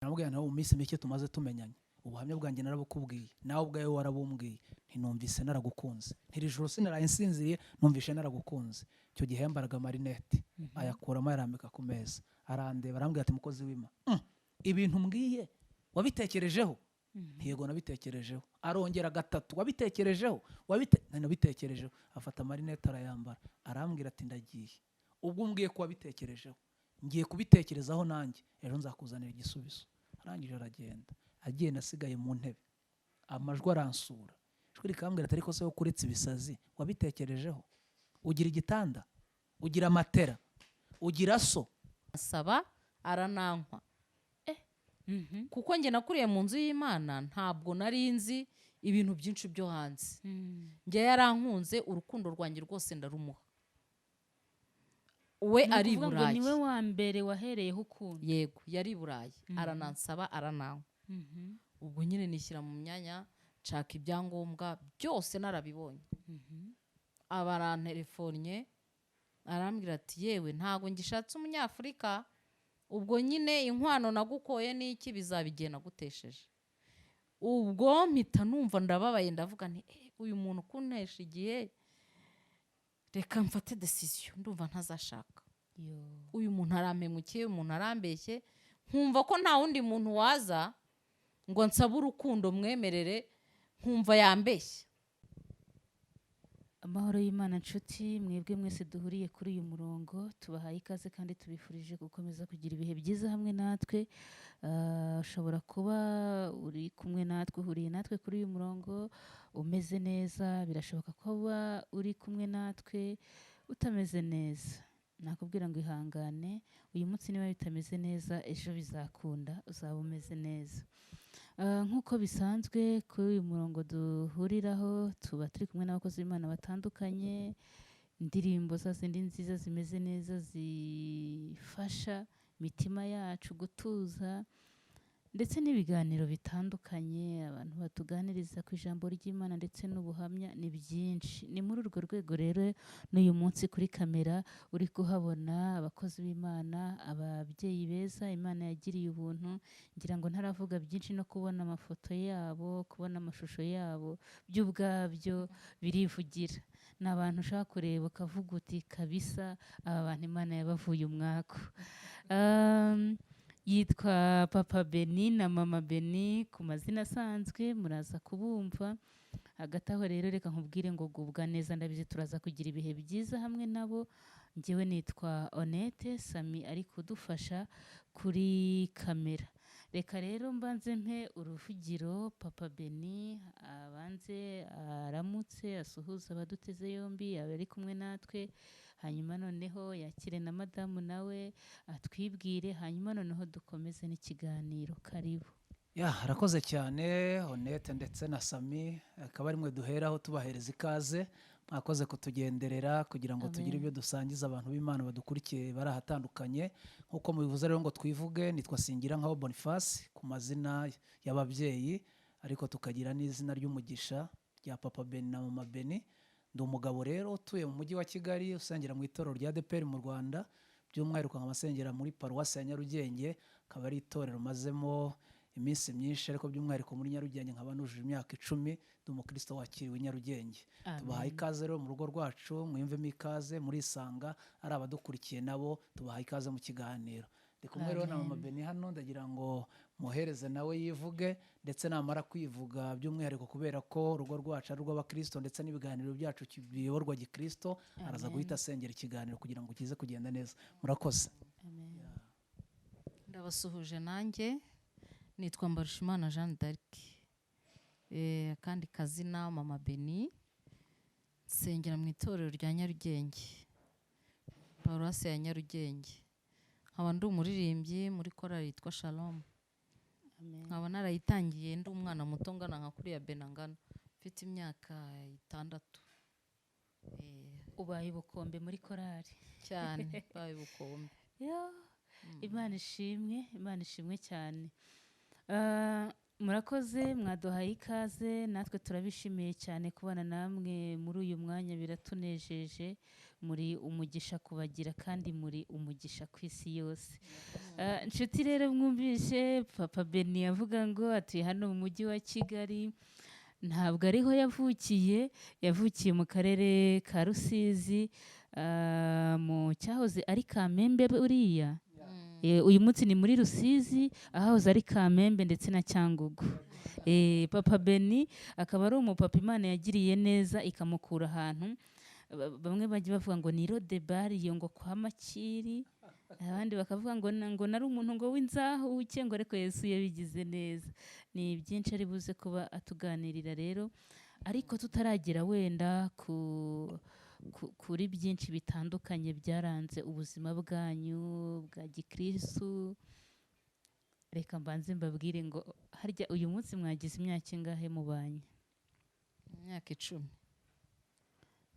Namubwiye nawe mu minsi mike tumaze tumenyanye, ubuhamya bwanjye narabukubwiye, nawe ubwawe warabumbwiye. Ntinumvise naragukunze, ntiri joro sinaraye nsinziriye, numvise naragukunze. Icyo gihe yambaraga amarinete, ayakuramo, ayarambika ku meza, arandeba, arambwira ati: "Mukozi w'Imana, ibintu mbwiye wabitekerejeho?" "Yego, nabitekerejeho." Arongera gatatu: "Wabitekerejeho?" "Nabitekerejeho." Afata amarinete arayambara, arambwira ati: "Ndagiye, ubwo umbwiye ko wabitekerejeho, ngiye kubitekerezaho nanjye, ejo nzakuzanira igisubizo." Arangije aragenda. Agenda asigaye mu ntebe, amajwi aransura, ijwi rikambwira ati: "Ariko se wo kuretse ibisazi, wabitekerejeho? Ugira igitanda, ugira matera, ugira so?" Asaba aranankwa, kuko njye nakuriye mu nzu y'Imana, ntabwo nari nzi ibintu byinshi byo hanze. Njye yarankunze, urukundo rwanjye rwose ndarumuha. We Ni ari i ukuvuga ngo Burayi. Niwe wa mbere wahereyeho ukunda? Yego, yari i Burayi, aranansaba, aranankwa. Ubwo nyine nishyira mu myanya, nshaka ibyangombwa byose narabibonye. Aba arantelefonnye, arambwira ati: "Yewe, ntabwo ngishatse Umunyafurika. Ubwo nyine inkwano nagukoye n'iki bizaba igihe nagutesheje." Ubwo mpita numva ndababaye, ndavuga nti: "Eh, uyu muntu kuntesha igihe, reka mfate décision, ndumva ntazashaka." Yo. Uyu muntu arampemukiye, uyu muntu arambeshye, nkumva ko nta wundi muntu waza ngo nsabe urukundo mwemerere, nkumva yambeshye. Amahoro y'Imana nshuti, mwebwe mwese duhuriye kuri uyu murongo, tubahaye ikaze kandi tubifurije gukomeza kugira ibihe byiza hamwe natwe. Ushobora kuba uri kumwe natwe, uhuriye natwe kuri uyu murongo umeze neza, birashoboka ko uba uri kumwe natwe utameze neza. Nakubwira ngo ihangane uyu munsi, niba bitameze neza, ejo bizakunda uzaba umeze neza. Nk'uko bisanzwe kuri uyu murongo duhuriraho, tuba turi kumwe n'abakozi b'Imana batandukanye, indirimbo za zindi nziza zimeze neza zifasha imitima yacu gutuza, ndetse n'ibiganiro bitandukanye, abantu batuganiriza ku ijambo ry'Imana ndetse n'ubuhamya ni byinshi. Ni muri urwo rwego rero n'uyu munsi kuri kamera uri kuhabona abakozi b'Imana, ababyeyi beza Imana yagiriye ubuntu. Ngira ngo ntaravuga byinshi, no kubona amafoto yabo, kubona amashusho yabo, byo ubwabyo birivugira. Ni abantu ushaka kureba ukavuga uti: "Kabisa aba bantu Imana yabavuye umwaku." Yitwa Papa Beni na Mama Beni ku mazina asanzwe, muraza kubumva. Hagati aho rero reka nkubwire ngo gubwa neza, ndabizi turaza kugira ibihe byiza hamwe nabo. Njyewe nitwa Honete, Sami ari kudufasha kuri kamera. Reka rero mbanze mpe uruvugiro Papa Beni, abanze aramutse, asuhuze abaduteze yombi, abari kumwe natwe, hanyuma noneho yakire na madamu nawe atwibwire, hanyuma noneho dukomeze n'ikiganiro. Karibu. Ya, arakoze cyane Honete ndetse na Sami, akaba ari mwe duheraho tubahereza ikaze. Mwakoze kutugenderera kugira ngo tugire ibyo dusangiza abantu b'Imana badukurikiye bari ahatandukanye. Nk'uko mubivuze rero ngo twivuge, nitwa Singira nkaho Boniface ku mazina y'ababyeyi, ariko tukagira n'izina ry'umugisha rya Papa Beni na Mama Beni. Ndi umugabo rero utuye mu mujyi wa Kigali, usengera mu itorero rya ADEPR mu Rwanda, by'umwihariko nkaba nsengera muri paruwasi ya Nyarugenge, akaba ari itorero mazemo iminsi myinshi, ariko by'umwihariko muri Nyarugenge nkaba nujuje imyaka 10 ndi umukristo wakiriwe i Nyarugenge. Tubahaye ikaze rero mu rugo rwacu, mwiyumvemo ikaze, murisanga. Ari abadukurikiye nabo tubahaye ikaze mu kiganiro. Ndi kumwe rero na Mama Beni hano, ndagira ngo muhereze nawe yivuge, ndetse namara kwivuga, by'umwihariko kubera ko urugo rwacu ari urw'abakristo ndetse n'ibiganiro byacu biyoborwa gikristo, araza guhita asengera ikiganiro kugira ngo kize kugenda neza. Murakoze. Ndabasuhuje nanjye, nitwa Mbarushimana Jeanne d'Arc, akandi kazina Mama Beni, nsengera mu itorero rya Nyarugenge, paruwasi ya Nyarugenge, nkaba ndi umuririmbyi muri korali yitwa Shalom. Nkaba narayitangiye ndi umwana muto ngana nka kuriya Bena angana, mfite imyaka 6. Ubaye ubukombe muri korali. Cyane, baye ubukombe. Yo, Imana ishimwe, Imana ishimwe cyane. Murakoze, mwaduhaye ikaze, natwe turabishimiye cyane kubana namwe muri uyu mwanya, biratunejeje. Muri umugisha kubagira kandi muri umugisha ku isi yose. Inshuti rero, mwumvishe Papa Beni avuga ngo atuye hano mu mujyi wa Kigali. Ntabwo ariho yavukiye, yavukiye mu karere ka Rusizi, mu cyahoze ari Kamembe buriya. Uyu munsi ni muri Rusizi, ahahoze ari Kamembe ndetse na Cyangugu. Papa Beni akaba ari umupapa Imana yagiriye neza ikamukura ahantu bamwe bajya bavuga ngo ni Rodebari, iyo ngo kwa Makiri, abandi bakavuga ngo nari umuntu ngo w'inzahuke, ngo ariko Yesu yabigize neza. Ni byinshi ari buze kuba atuganirira rero, ariko tutaragera wenda kuri byinshi bitandukanye byaranze ubuzima bwanyu bwa gikristu, reka mbanze mbabwire ngo harya uyu munsi mwagize imyaka ingahe mubanye? Imyaka 10.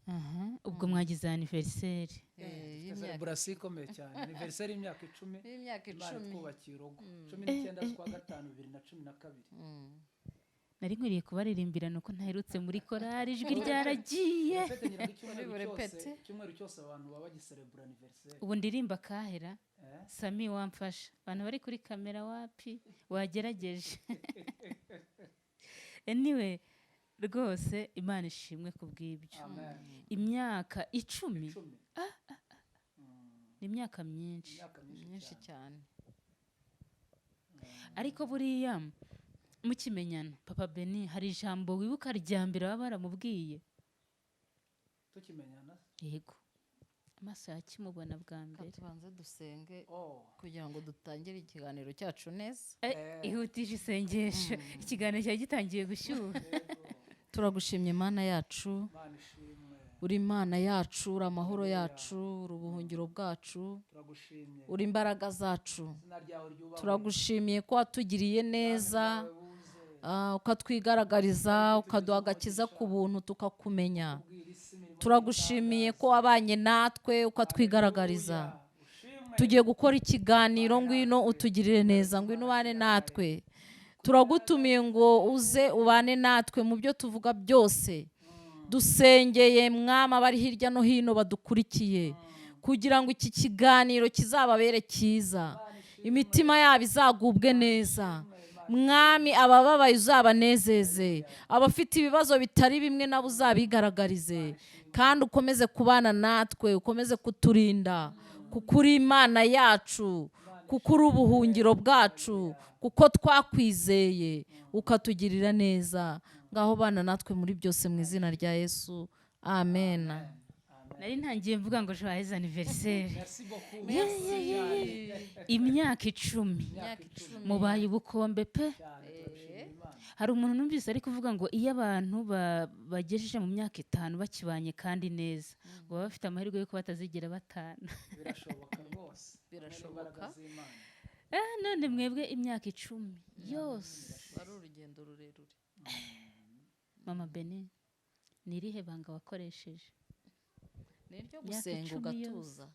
Aha, ubwo mwagize anniversaire. Célébration ikomeye cyane, anniversaire y'imyaka 10. Y'imyaka Imana 10. Twubakiye urugo 19 z'ukwa 5 2012. Nari nkwiriye kubaririmbira, nuko ntaherutse muri korari, ijwi ryaragiye. Répète, ngira ngo icyumweru Muri cyose, répète. icyumweru cyose abantu baba bagiserebura anniversaire. Ubu ndirimba kahera. Eh? Sami, wamfasha? Abantu bari kuri kamera, wapi, wagerageje. Anyway, rwose Imana ishimwe ku bw'ibyo. Amen. Imyaka 10. 10. Ni imyaka myinshi. Imyaka myinshi Myinshi cyane. cyane. Ariko buriya mukimenyana, Papa Beni, hari ijambo wibuka rya mbere baba baramubwiye? Tukimenyana? Yego, amaso yakimubona bwa mbere. Tubanze dusenge Oh. kugira ngo dutangire ikiganiro cyacu neza. Ihutisha isengesho, ikiganiro cyari gitangiye gushyuha. Turagushimye, Mana yacu. Imana ishimwe. Uri Imana yacu, uri amahoro yacu, uri ubuhungiro bwacu, Turagushimye. uri imbaraga zacu. Izina ryawe ryubahwe. Turagushimiye ko watugiriye neza, Ubwami bwawe buze. Ukatwigaragariza, ukaduha agakiza ku buntu, tukakumenya. Ubwira isi imirimo. Turagushimiye ko wabanye natwe, ukatwigaragariza. Ushimwe. Tugiye gukora ikiganiro, ngwino utugirire neza, ngwino ubane natwe. Turagutumiye ngo uze ubane natwe mu byo tuvuga byose. Dusengeye, Mwami, abari hirya no hino badukurikiye, kugira ngo iki kiganiro kizababere cyiza, imitima yabo izagubwe neza. Mwami, abababaye uzabanezeze, abafite ibibazo bitari bimwe nabo uzabigaragarize, kandi ukomeze kubana natwe, ukomeze kuturinda, kuko uri Imana yacu, kuko uri ubuhungiro bwacu, kuko twakwizeye ukatugirira neza. Ngaho bana natwe muri byose, mu izina rya Yesu, amen. Nari ntangiye mvuga ngo joyeux anniversaire. Merci beaucoup. Imyaka 10. Imyaka 10. Mubaye ubukombe pe. Cyane, turabishimira Imana. Hari umuntu numvise ari kuvuga ngo iyo abantu bagejeje mu myaka 5 bakibanye kandi neza, ngo baba bafite amahirwe yo kuba batazigera batana. Birashoboka rwose. Birashoboka. Imbaraga z'Imana. None mwebwe imyaka 10 yose. Ari urugendo rurerure. Mama Beni, ni irihe banga wakoresheje? Ni iryo Imyaka gusenga 10 ugatuza.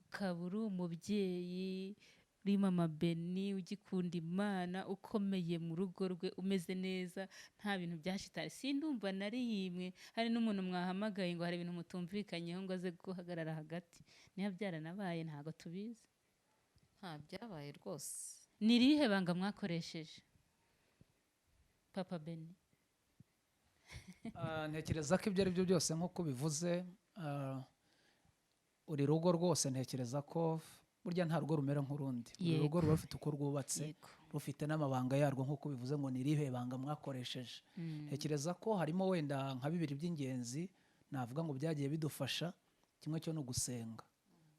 Ukaba uri umubyeyi, uri Mama Beni ugikunda Imana, ukomeye mu rugo rwe, umeze neza, nta bintu bya shitani sindumva nari yimwe. Hari n'umuntu mwahamagaye ngo hari ibintu mutumvikanyeho ngo aze guhagarara hagati. Niba byaranabaye ntabwo tubizi. Nta byabaye rwose. Ni irihe banga mwakoresheje, Papa Beni? Ntekereza ko ibyo ari byo byose, nk'uko bivuze, uri rugo rwose, ntekereza ko burya nta rugo rumera nk'urundi. Buri rugo ruba rufite uko rwubatse, rufite n'amabanga yarwo. Nk'uko bivuze ngo ni irihe banga mwakoresheje, ntekereza ko harimo wenda nka bibiri by'ingenzi navuga ngo byagiye bidufasha. Kimwe cyo ni ugusenga,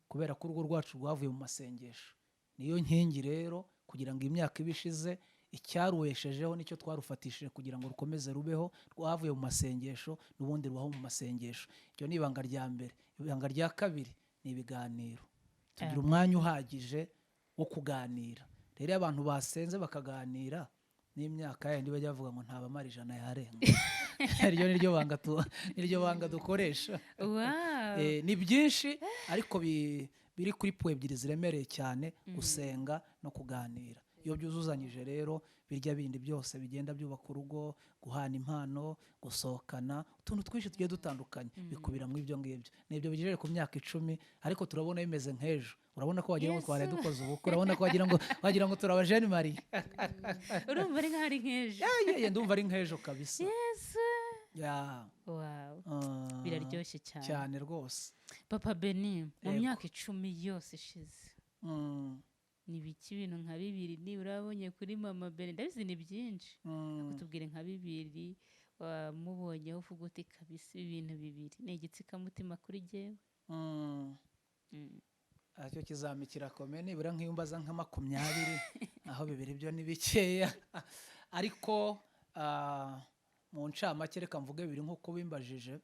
kubera ko urugo rwacu rwavuye mu masengesho, niyo nkingi rero kugira ngo imyaka ibe ishize. Icyaruheshejeho nicyo twarufatishije kugira ngo rukomeze rubeho, rwavuye mu masengesho, n'ubundi rubaho mu masengesho. Iryo ni ibanga rya mbere. Ibanga rya kabiri ni ibiganiro. Tugira umwanya uhagije wo kuganira. Rero iyo abantu basenze bakaganira, n'imyaka yindi bajya bavuga ngo ntabamara 100 yarenga. Iryo ni ryo banga dukoresha. Ni byinshi, ariko biri kuri points ebyiri ziremereye cyane: gusenga no kuganira. Iyo byuzuzanyije rero, birya bindi byose bigenda byubaka urugo, guhana impano, gusohokana, utuntu twinshi tugiye dutandukanye, bikubira muri ibyo ngibyo. Ni ibyo bigejeje ku myaka 10, ariko turabona bimeze nk'ejo. Urabona ko wagira ngo twari Yesu. dukoze ubukwe, urabona ko wagira ngo turi abajeunes mariés. Urumva ari nk'aho ari nk'ejo. Yeah, ndumva ari nk'ejo kabisa. Yesu. Yeah. Wow. Ah, biraryoshye cyane. Cyane rwose. Papa Beni, mu Yego. myaka 10 yose ishize, ni biki, ibintu nka bibiri nibura wabonye kuri Mama Beni? Ndabizi ni byinshi. Tubwire nka bibiri wamubonyeho uvuga uti: "Kabisa ibi bintu bibiri ni igitsikamutima kuri jyewe." Icyo kizami kirakomeye. Nibura nk'iyo umbaza nka 20, aho bibiri byo ni bikeya, ariko mu ncamake reka mvuge bibiri nk'uko bimbajije.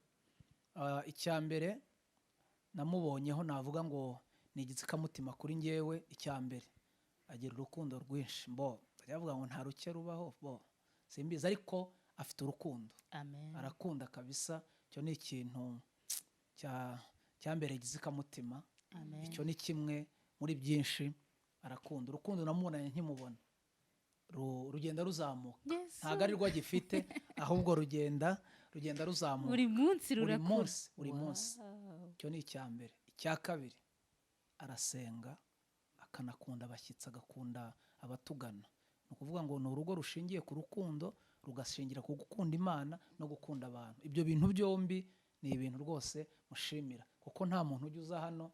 Icya mbere namubonyeho navuga ngo ni igitsikamutima kuri njyewe, icya mbere agira urukundo rwinshi. Mbo bajya bavuga ngo nta ruke rubaho, bo simbizi, ariko afite urukundo. Amen. Arakunda kabisa. Icyo ni ikintu cyambereye igitsikamutima. Amen. Icyo ni kimwe muri byinshi. Arakunda. Urukundo namubonanye nkimubona rugenda ruzamuka. Yesu. Ntabwo ari rwo agifite, ahubwo rugenda ruzamuka. Buri munsi Buri rurakura. munsi, buri munsi. Wow. Icyo ni icya mbere. Icya kabiri, arasenga, akanakunda abashyitsi, agakunda abatugana. Ni ukuvuga ngo ni urugo rushingiye ku rukundo, rugashingira ku gukunda Imana no gukunda abantu. Ibyo bintu byombi ni ibintu rwose mushimira, kuko nta muntu ujya uza hano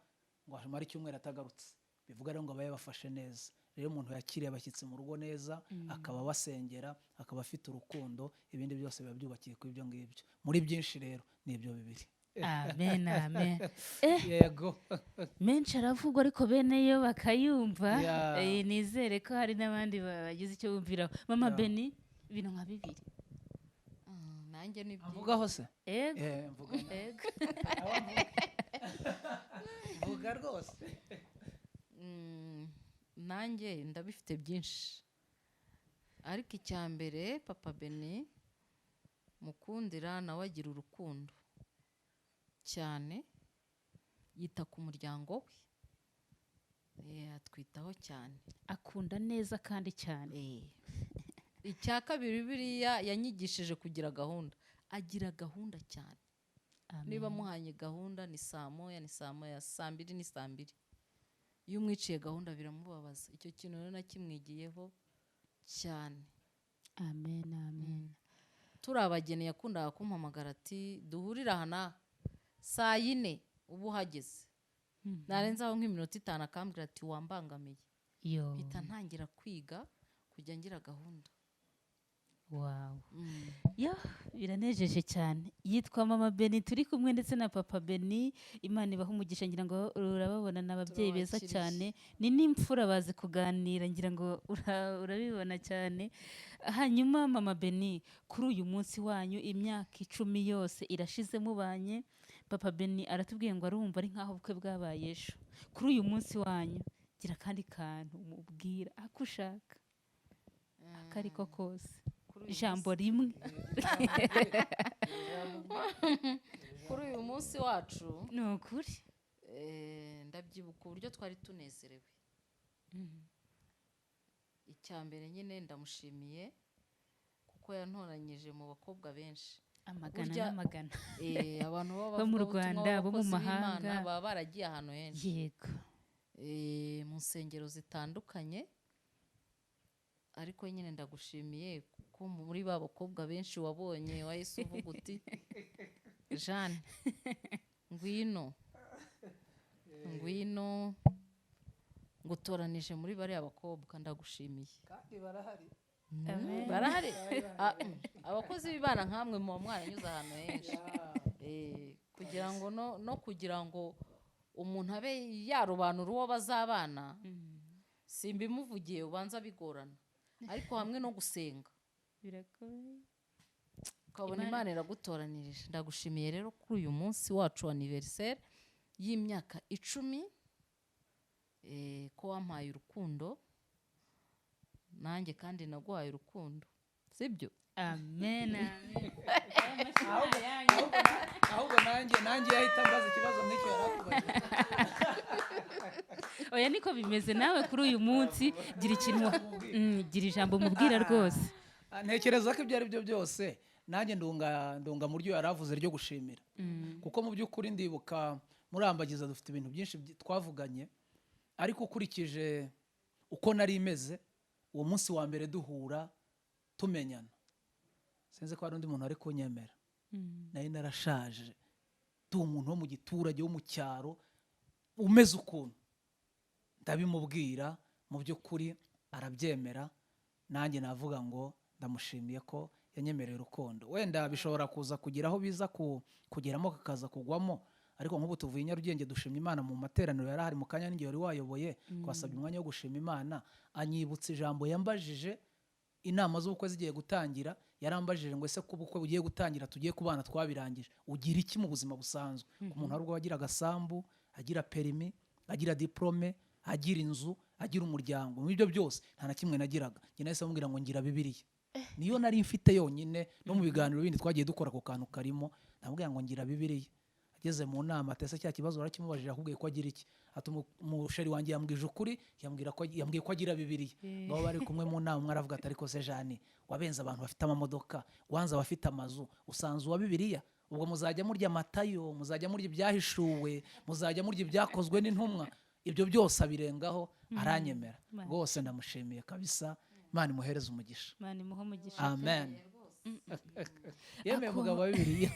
ngo amare icyumweru atagarutse. Bivuga rero ngo aba yabafashe neza. Rero umuntu yakiriye abashyitsi mu rugo neza, akaba abasengera, akaba afite urukundo, ibindi byose biba byubakiye kuri ibyo ngibyo. Muri byinshi rero ni ibyo bibiri. Amen, amen. Yego. Menshi aravugwa, ariko bene yo bakayumva. Yeah. Nizere ko hari n'abandi bagize icyo bumviraho. Mama Beni, ibintu nka bibiri. Nanjye ni byinshi. Mvugaho se? Ego. Mvuga. Ego. Mvuga rwose. Nanjye ndabifite byinshi, ariko icya mbere Papa Beni mukundira, nawe agira urukundo cyane, yita ku muryango we, atwitaho cyane. Akunda neza kandi cyane. Icya kabiri, biriya yanyigishije kugira gahunda. Agira gahunda cyane. Amen. Niba muhanye gahunda ni saa 1, ni saa 1, saa 2 ni saa 2. Iyo umwiciye gahunda biramubabaza. Icyo kintu rero nakimwigiyeho cyane. Amen, amen. Turi abageni yakundaga kumpamagara ati: "Duhurire aha n'aha saa 4, uba uhageze." Narenzaho nk'iminota 5 akambwira ati: "Wambangamiye." Yo. Mpita ntangira kwiga kujya ngira gahunda. Wow. Yo, biranejeje cyane. Yitwa Mama Beni turi kumwe ndetse na Papa Beni. Imana ibaha umugisha. Ngira ngo urababona, ni ababyeyi beza Turabakiriye. cyane, ni n'imfura, bazi kuganira, ngira ngo urabibona cyane. Hanyuma Mama Beni, kuri uyu munsi wanyu, imyaka 10 yose irashize mubanye. Papa Beni aratubwiye ngo arumva ari nk'aho ubukwe bwabaye ejo. Kuri uyu munsi wanyu, gira akandi kantu umubwira, ako ushaka, ako ariko kose. Kuri uyu Ijambo rimwe. Kuri uyu munsi wacu, Ni ukuri. Ndabyibuka uburyo twari tunezerewe. Icya mbere nyine ndamushimiye kuko yantoranyije mu bakobwa benshi. Amagana Burya n'amagana. Abantu Bo mu b'abavugabutumwa, Rwanda, bo mu b'abakozi b'Imana, mahanga. baba baragiye ahantu henshi. Mu nsengero zitandukanye, ariko nyine ndagushimiye kuko muri ba bakobwa benshi wabonye wahise uvuga uti: "Jeanne, ngwino, ngwino, ngutoranije muri bariya bakobwa." Ndagushimiye. Kandi barahari. Amen. Barahari. Abakozi b'Imana nkamwe muba mwaranyuze ahantu henshi. Kugira ngo no kugira ngo umuntu abe yarobanura uwo bazabana, simbimuvugiye, ubanza bigorana, ariko hamwe no gusenga Birakomeye. ukabona Imana iragutoranirije. Ndagushimiye rero kuri uyu munsi wacu wa anniversaire y'imyaka 10, ko wampaye urukundo, nanjye kandi naguhaye urukundo. Sibyo? Amen, amen. Ahubwo nanjye yahita ambaza ikibazo nk'icyo yari akubajije. Oya, niko bimeze. Nawe kuri uyu munsi gira ikintu, gira ijambo mubwira rwose. Ntekereza ko ibyo ari byo byose nanjye ndunga mu ryo yari avuze ryo gushimira, kuko mu by'ukuri ndibuka murambagiza dufite ibintu byinshi twavuganye, ariko ukurikije uko nari imeze uwo munsi wa mbere duhura tumenyana, sinzi ko hari undi muntu wari kunyemera. Nari narashaje, ndi umuntu wo mu giturage, wo mu cyaro, umeze ukuntu. Ndabimubwira, mu by'ukuri arabyemera. Nanjye navuga ngo ndamushimiye ko yanyemereye urukundo. Wenda bishobora kuza kugira aho biza kugeramo kakaza kugwamo, ariko nk'ubu tuvuye i Nyarugenge dushima Imana mu materaniro yari ahari mu kanya n'igihe wari wayoboye. Twasabye umwanya wo gushima Imana, anyibutsa ijambo yambajije inama z'ubukwe zigiye gutangira. Yarambajije ngo: "Ese ko ubukwe bugiye gutangira, tugiye kubana, twabirangije, ugira iki mu buzima busanzwe?" Ku muntu hari ubwo agira agasambu, agira permis, agira diplôme, agira inzu, agira umuryango. Muri ibyo byose nta na kimwe nagiraga. Njye nahise mubwira ngo ngira Bibiliya, niyo nari mfite yonyine. No mu biganiro bindi twagiye dukora ako kantu karimo. Ndamubwira ngo ngira Bibiliya. Ageze mu nama atese cya kibazo barakimubajije, akubwiye ko agira iki? Ati: "Umusheri wanjye yambwije ukuri, yambwira ko yambwiye ko agira Bibiliya." Ngabo bari kumwe mu nama, umwe aravuga ati: "Ariko se Jane, wabenze abantu bafite amamodoka, wanze abafite amazu, usanze uwa Bibiliya? Ubwo muzajya murya Matayo, muzajya murya Ibyahishuwe, muzajya murya Ibyakozwe n'Intumwa." Ibyo byose abirengaho aranyemera. Rwose ndamushimiye kabisa, Imana imuhereze umugisha. Imana imuhe umugisha. Amen. Yemeye umugabo wa Bibiliya.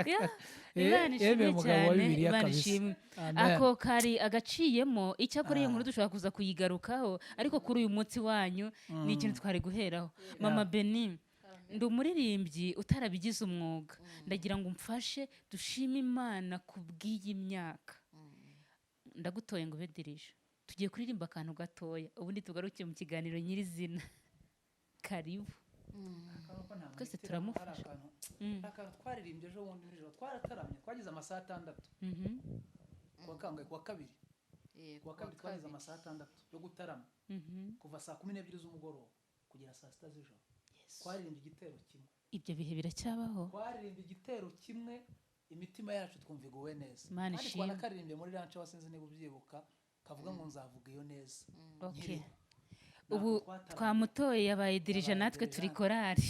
Yeah, Imana ishimwe Yemeye umugabo wa cyane. Bibiliya Imana kabisa. ishimwe. Amen. Ako kari agaciyemo. Icyakora iyo nkuru dushobora kuza kuyigarukaho, ariko kuri uyu munsi wanyu ni ikintu twari guheraho. Mama Beni, ndi umuririmbyi utarabigize umwuga, ndagira ngo umfashe dushime Imana ku bw'iyi myaka. Ndagutoye ngo ube dirije, tugiye kuririmba akantu gatoya, ubundi tugaruke mu kiganiro nyirizina. Karibu twese, turamufasha. Hari akantu twaririmbye ejo bundi nijoro, twarataramye, twagize amasaha 6. Kuwa kangahe? Kuwa kabiri. Kuwa kabiri twagize amasaha 6 yo gutarama, kuva saa 12 z'umugoroba kugera saa 6 z'ijoro. Twaririmbye igitero kimwe. Ibyo bihe biracyabaho? Twaririmbye igitero kimwe, imitima yacu twumva iguwe neza. Imana Kandi ishimwe. twanakaririmbye muri ranch, wasinze niba ubyibuka, kavuga ngo nzavuga iyo neza nkiriho. Ubu Ntabwo twataramye. twamutoye, yabaye dirija. Yabaye Natwe turi dirija. Korari,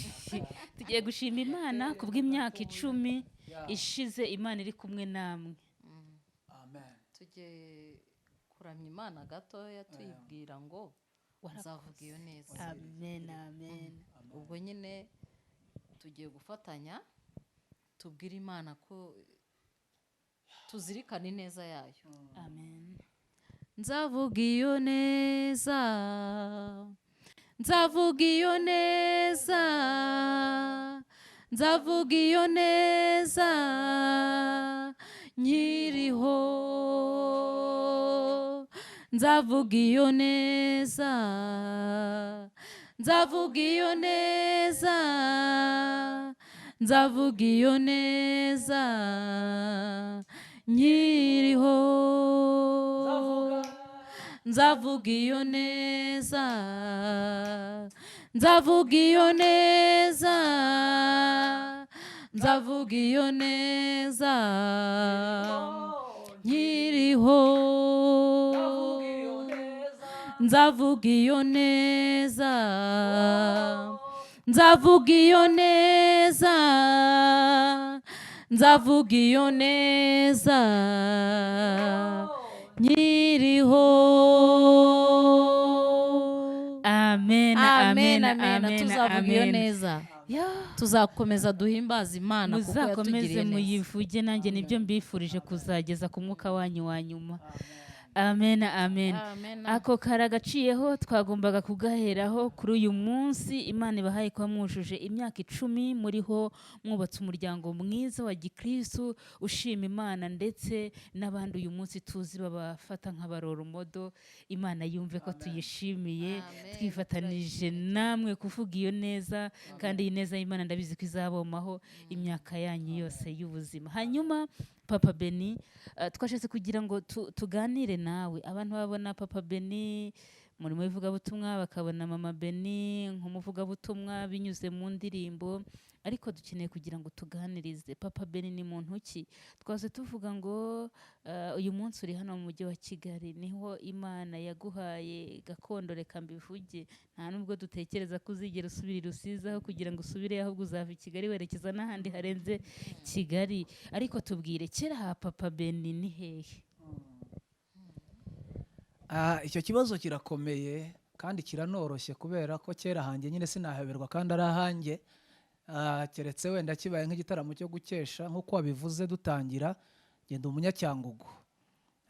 tugiye gushima Imana ku bw'imyaka 10 ishize Imana iri kumwe namwe. Amen. Tujye kuramya Imana gatoya, tuyibwira ngo nzavuga iyo neza. Amen, amen. Ubwo nyine tugiye gufatanya tubwire Imana ko tuzirikana ineza yayo. Amen. Nzavuga iyo neza, nzavuga iyo neza, nzavuga iyo neza nkiriho, nzavuga iyo neza, nzavuga iyo neza, nzavuga iyo neza nkiriho, nzavuga iyo neza, nzavuga iyo neza, nzavuga iyo neza nkiriho, nzavuga iyo neza, nzavuga iyo neza, nzavuga iyo neza nkiriho. Amen. Amen. Amen. Amen. Amen. Tuzavuga iyo Amen. neza. Ya. Tuzakomeza duhimbaza Imana kuko Muzakomeze yatugiriye neza. muyivuge. Nanjye nibyo mbifurije kuzageza ku mwuka wanyu wa nyuma. Amen, amen. Amen. Ako kari agaciyeho twagombaga kugaheraho kuri uyu munsi Imana ibahaye kuba mwujuje imyaka 10 muriho, mwubatse umuryango mwiza wa gikristu ushima Imana, ndetse n'abandi uyu munsi tuzi babafata nk'aba role model. Imana yumve ko tuyishimiye. Amen. Twifatanije namwe kuvuga iyo neza, kandi iyi neza y'Imana ndabizi ko izabomaho imyaka yanyu yose y'ubuzima. Hanyuma Papa Beni, twashatse kugira ngo tuganire nawe. Abantu babona Papa Beni Umurimo w'ivugabutumwa, bakabona Mama Beni nk'umuvugabutumwa binyuze mu ndirimbo, ariko dukeneye kugira ngo tuganirize Papa Beni ni muntu ki. Twaze tuvuga ngo uyu munsi uri hano mu mujyi wa Kigali, niho Imana yaguhaye gakondo, reka mbivuge, nta nubwo dutekereza ko uzigera usubira i Rusizi, aho kugira ngo usubire ahubwo uzava i Kigali werekeza n'ahandi harenze Kigali. Ariko tubwire, kera ha Papa Beni ni hehe? Icyo kibazo kirakomeye kandi kiranoroshye, kubera ko kera hanjye nyine sinahaberwa kandi ari ahanjye. Keretse wenda kibaye nk'igitaramo cyo gukesha nk'uko wabivuze dutangira. Ngenda umunyacyangugu,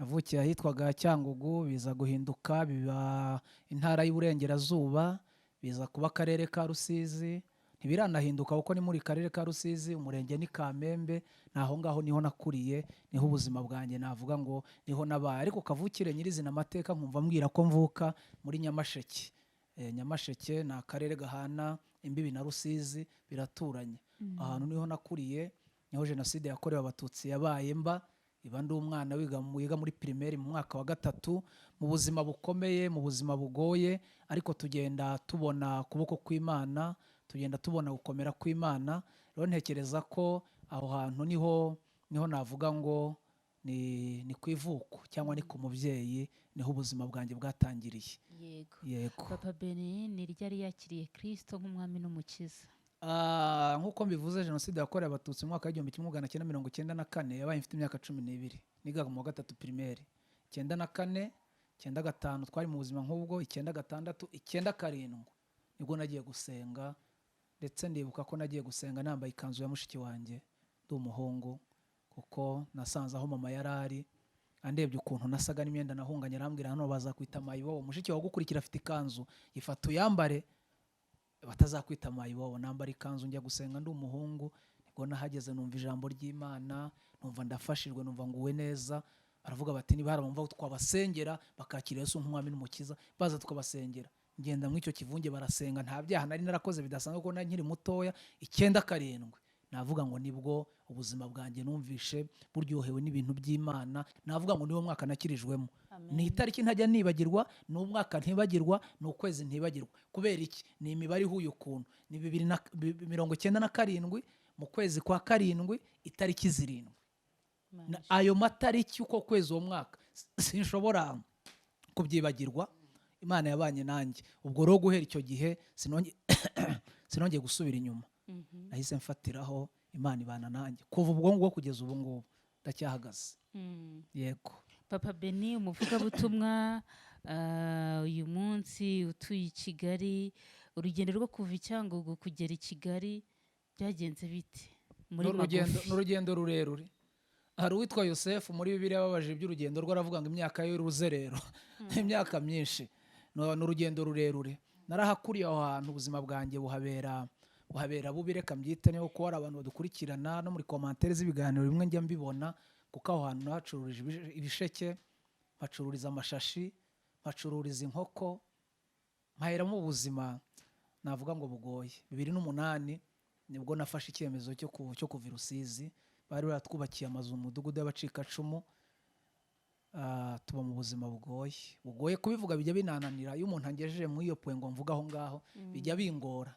navukiye ahitwaga Cyangugu, biza guhinduka biba intara y'Iburengerazuba, biza kuba akarere ka Rusizi, ntibiranahinduka kuko ni muri karere ka Rusizi, umurenge ni Kamembe, naho ngaho niho nakuriye, niho ubuzima bwanjye navuga ngo niho nabaye. Ariko kavukire nyirizina amateka nkumva mbwira ko mvuka muri Nyamasheke. Nyamasheke ni akarere gahana imbibi na Rusizi, biraturanye. Ahantu niho nakuriye, niho jenoside yakorewe Abatutsi yabaye, mba iba ndi umwana wiga muri primaire mu mwaka wa 3, mu buzima bukomeye, mu buzima bugoye, ariko tugenda tubona ukuboko kw'Imana, tugenda tubona gukomera kw'Imana. Rero ntekereza ko aho hantu niho navuga ngo ni ku ivuko cyangwa ni ku mubyeyi, niho ubuzima bwanjye bwatangiriye. Yego. Yego. Papa Beni ni ryari yakiriye Kristo nk'umwami n'umukiza? Nk'uko mbivuze, jenoside yakorewe Abatutsi mu mwaka w'1994 yabaye mfite imyaka 12, nigaga mu wa 3 primaire. 94, 95 twari mu buzima nk'ubwo, 96, 97 nibwo nagiye gusenga, ndetse ndibuka ko nagiye gusenga nambaye ikanzu ya mushiki wanjye ndi umuhungu, kuko nasanze aho mama yari ari, andebye ukuntu nasaga n'imyenda nahunganye, arambwira hano bazakwita mayibobo, mushiki wawe ugukurikira afite ikanzu, yifata uyambare batazakwita mayibobo. Nambara ikanzu njya gusenga ndi umuhungu, nibwo nahageze numva ijambo ry'Imana, numva ndafashijwe, numva nguwe neza. Baravuga bati niba hari abumva twabasengera bakakira Yesu nk'umwami n'umukiza, baza tukabasengera. Ngenda muri icyo kivunge barasenga, nta byaha nari narakoze bidasanzwe kuko nari nkiri mutoya. 97 navuga ngo nibwo ubuzima bwanjye numvishe buryohewe n'ibintu by'Imana, navuga ngo niwo mwaka nakirijwemo. Ni itariki ntajya nibagirwa, ni umwaka ntibagirwa, ni ukwezi ntibagirwa. Kubera iki? Ni imibare ihuye ukuntu, ni 1997 mu kwezi kwa 7 itariki 7. Ayo matariki uko kwezi uwo mwaka sinshobora kubyibagirwa. Imana yabanye nanjye. Ubwo rero guhera icyo gihe sinongeye gusubira inyuma, nahise mfatiraho, Imana ibana nanjye kuva ubwo ngubwo kugeza ubu ngubu ndacyahagaze. Yego. Papa Beni umuvugabutumwa, uyu munsi utuye i Kigali, urugendo rwo kuva i Cyangugu kugera i Kigali byagenze bite? Muri magufi. N'urugendo rurerure. Hari uwitwa Yosefu muri Bibiliya yababaje iby'urugendo rwe, aravuga ngo imyaka y'uruzerero, imyaka myinshi. Ni urugendo rurerure. Narahakuriye aho hantu, ubuzima bwanjye buhabera bubi, reka mbyite, niho kuko hari abantu badukurikirana no muri commentaire z'ibiganiro bimwe njya mbibona, kuko aho hantu nahacururije ibisheke, mpacururiza amashashi, mpacururiza inkoko, mpaheramo ubuzima navuga ngo bugoye. 2008 nibwo nafashe icyemezo cyo kuva i Rusizi. Bari baratwubakiye amazu mu mudugudu y'abacikacumu. Tuba mu buzima bugoye, bugoye kubivuga bijya binananira. Iyo umuntu angejeje muri iyo point ngo mvuge aho ngaho, bijya bingora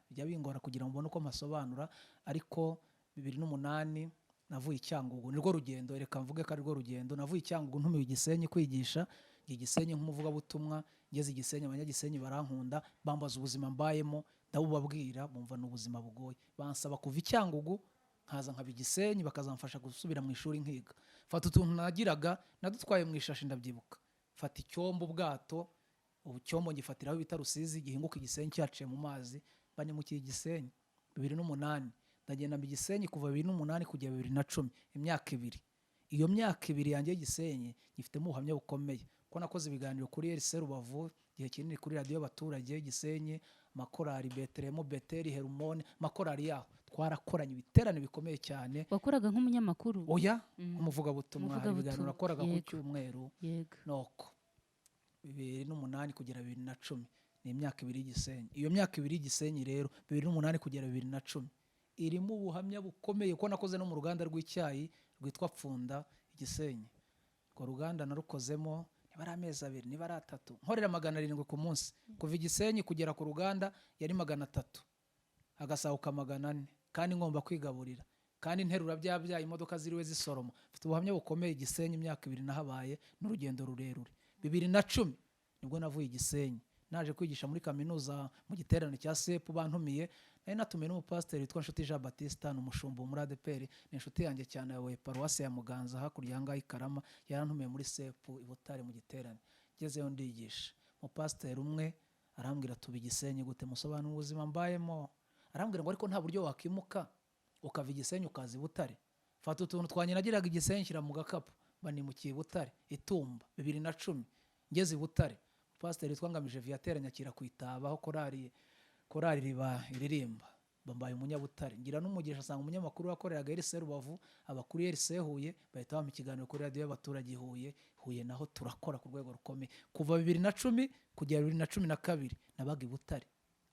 kugira ngo mbone uko mpasobanura. Ariko 2008 navuye i Cyangugu, nirwo rugendo, reka mvuge ko arirwo rugendo. Navuye i Cyangugu ntumiwe i Gisenyi kwigisha, njya i Gisenyi nk'umuvugabutumwa. Ngeze i Gisenyi abanyagisenyi barankunda, bambaza ubuzima mbayemo, ndabubabwira, bumva ni ubuzima bugoye, bansaba kuva i Cyangugu nkaza nkaba i Gisenyi, bakazamfasha gusubira mu ishuri nkiga. Fata utuntu nagiraga nadutwaye mu ishashi, ndabyibuka, fata icyombo, ubwato, ubu cyombo ngifatiraho bita Rusizi, gihinguka Igisenyi cyaciye mu mazi, banyamukiye Igisenyi 2008. Ndagenda mba Igisenyi kuva 2008 kugera 2010, imyaka 2. Iyo myaka 2 yanjye y'Igisenyi ngifitemo ubuhamya bukomeye, kuko nakoze ibiganiro kuri RC Rubavu igihe kinini, kuri radiyo y'abaturage y'Igisenyi, makorari Betelehemu, Beteli, Herumone, makorari yaho twarakoranye ibiterane bikomeye cyane. Wakoraga nk'umunyamakuru? Oya, nk'umuvugabutumwa, hari ibiganiro nakoraga ku cyumweru. Yego. Noko 2008 kugera 2010 ni imyaka 2 y'Igisenyi. Iyo myaka 2 y'Igisenyi rero 2008 kugera 2010 irimo ubuhamya bukomeye, kuko nakoze no mu ruganda rw'icyayi rwitwa Pfunda Igisenyi. Urwo ruganda narukozemo, Niba ari amezi 2, niba ari 3, nkorera 700 ku munsi. Kuva Igisenyi kugera ku ruganda yari 300, agasahuka 400, kandi ngomba kwigaburira, kandi nterura bya byayi imodoka ziriwe zisoroma. Mfite ubuhamya bukomeye Igisenyi, imyaka 2 nahabaye n'urugendo rurerure. 2010 nibwo navuye Igisenyi, naje kwigisha muri kaminuza mu giterane cya SEP bantumiye. Nari natumiye n'umupasiteri witwa Nshuti Jean Baptiste, ni umushumba muri ADEPR, ni inshuti yanjye cyane, yayoboye paruwasi ya Muganza hakurya aha ngaha i Karama. Yarantumiye muri SEP i Butare mu giterane. Ngezeyo ndigisha, umupasiteri umwe arambwira, tuba Igisenyi gute? Musobanura ubuzima mbayemo. Arambwira ngo ariko nta buryo wakimuka ukava Igisenyi ukaza i Butare? Fata utuntu twanjye nagiraga Igisenyi nshyira mu gakapu, banimukiye i Butare Itumba 2010. Ngeze i Butare, pasiteri witwa Ngamije Viateur nyakira ku Itaba aho korali riba iririmba, bambaye umunyabutare. Ngira n'umugisha asanga umunyamakuru wakoreraga RC Rubavu abakuru RC Huye, bahita bampa ikiganiro kuri radiyo y'abaturage i Huye. Huye naho turakora ku rwego rukomeye. Kuva 2010 kugera 2012 nabaga i Butare.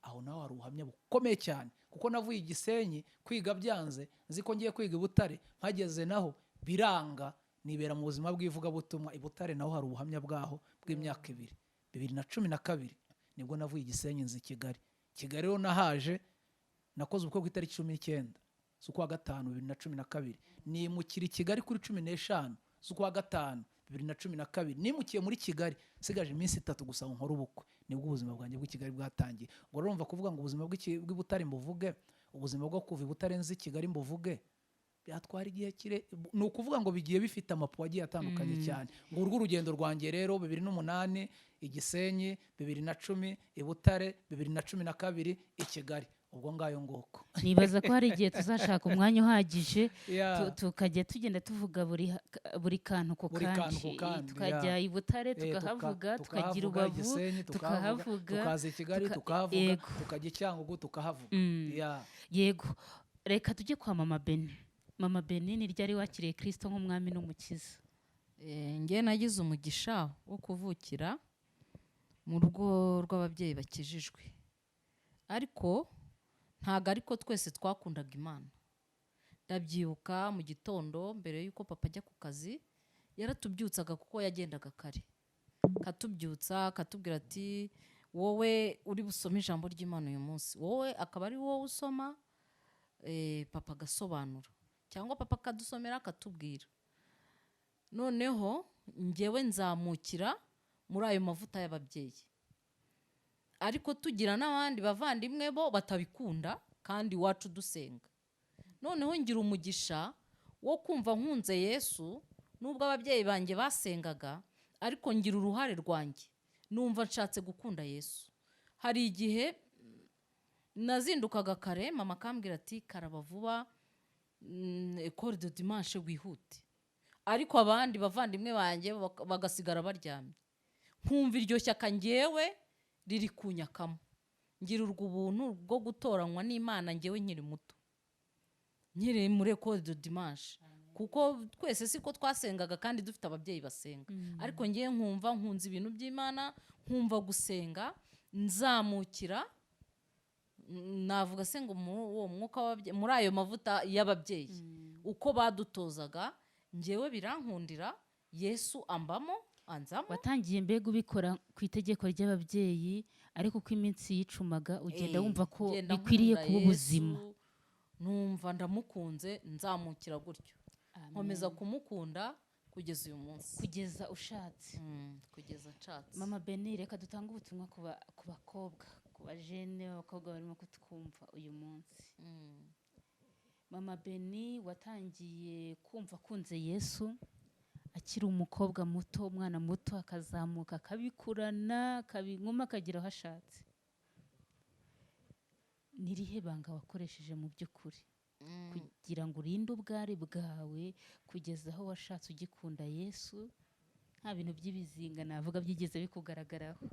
Aho naho hari ubuhamya bukomeye cyane, kuko navuye i Gisenyi kwiga byanze, nzi ko ngiye kwiga i Butare, mpageze naho biranga, nibera mu buzima bw'ivugabutumwa i Butare. Naho hari ubuhamya bwaho bw'imyaka 2. 2012 nibwo navuye i Gisenyi nzi Kigali. Kigali rero nahaje nakoze ubukwe ku itariki 19 z'ukwa gatanu 2012, nimukira i Kigali kuri 15 z'ukwa gatanu 2012. Nimukiye muri Kigali nsigaje iminsi 3 gusa ngo nkore ubukwe, nibwo ubuzima bwanjye bw'i Kigali bwatangiye. Ngo urumva kuvuga ngo ubuzima bw'i Butare mbuvuge, ubuzima bwo kuva i Butare nzi Kigali mbuvuge, byatwara igihe kire. Ni ukuvuga ngo bigiye bifite amapu agiye atandukanye cyane. Ngo urwo urugendo rwanjye rero, 2008 i Gisenyi, 2010 i Butare, 2012 i Kigali, ubwo ngayo nguko. Nibaza ko hari igihe tuzashaka umwanya uhagije, tukajya tugenda tuvuga buri kantu ku Buri kantu ku kandi. kandi, Tukajya i Butare tukahavuga, tukagira tukahavuga, Rubavu Gisenyi tukahavuga, tukahavuga, tukaza i Kigali tukahavuga, tukajya i Cyangugu tukahavuga. Yego, reka tujye kwa Mama Beni. Mama Beni, ni ryari wakiriye Kristo nk'umwami n'umukiza? Njye nagize umugisha wo kuvukira mu rugo rw'ababyeyi bakijijwe, ariko ntago ariko twese twakundaga Imana. Ndabyibuka mu gitondo mbere y'uko papa ajya ku kazi, yaratubyutsaga kuko yagendaga kare, akatubyutsa akatubwira ati wowe uri busome ijambo ry'Imana uyu munsi, wowe akaba ari wowe usoma, papa agasobanura cyangwa papa akadusomera akatubwira. Noneho njyewe nzamukira muri ayo mavuta y'ababyeyi, ariko tugira n'abandi bavandimwe bo batabikunda kandi iwacu dusenga. Noneho ngira umugisha wo kumva nkunze Yesu, nubwo ababyeyi banjye basengaga, ariko ngira uruhare rwanjye, numva nshatse gukunda Yesu. Hari igihe nazindukaga kare, mama akambwira ati karaba vuba, école de dimanche wihute, ariko abandi bavandimwe banjye bagasigara baryamye. Nkumva iryo shyaka ngewe riri kunyakamo. Ngira urwo ubuntu bwo gutoranywa n'Imana ngewe nkiri muto, nkiri muri école de dimanche, kuko twese siko twasengaga kandi dufite ababyeyi basenga, ariko ngewe nkumva nkunze ibintu by'Imana, nkumva gusenga. Nzamukira, navuga se ngo muri uwo mwuka muri ayo mavuta y'ababyeyi uko badutozaga, ngewe birankundira, Yesu ambamo, anzamo. Watangiye mbega ubikora ku itegeko ry'ababyeyi, ariko uko iminsi yicumaga ugenda wumva ko ngenda bikwiriye nkunda kuba Yesu, ubuzima. Numva ndamukunze, nzamukira gutyo, nkomeza kumukunda kugeza uyu munsi. Kugeza ushatse. Kugeza nshatse. Mama Beni, reka dutange ubutumwa ku bakobwa, ku bajene b'abakobwa barimo kutwumva uyu munsi. Mama Beni watangiye kumva akunze Yesu akiri umukobwa muto, umwana muto, akazamuka akabikurana, akabinkuma, akagera aho ashatse. Ni irihe banga wakoresheje mu by'ukuri kugira ngo urinde ubwari bwawe kugeza aho washatse ugikunda Yesu, nta bintu by'ibizinga navuga byigeze bikugaragaraho?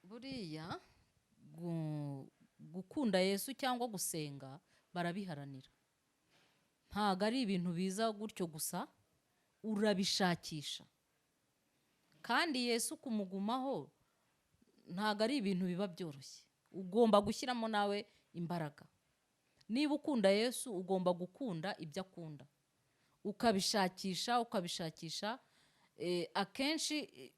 Buriya gukunda Yesu cyangwa gusenga barabiharanira, ntabwo ari ibintu biza gutyo gusa, urabishakisha. Kandi Yesu kumugumaho ntabwo ari ibintu biba byoroshye, ugomba gushyiramo nawe imbaraga. Niba ukunda Yesu ugomba gukunda ibyo akunda, ukabishakisha, ukabishakisha. Akenshi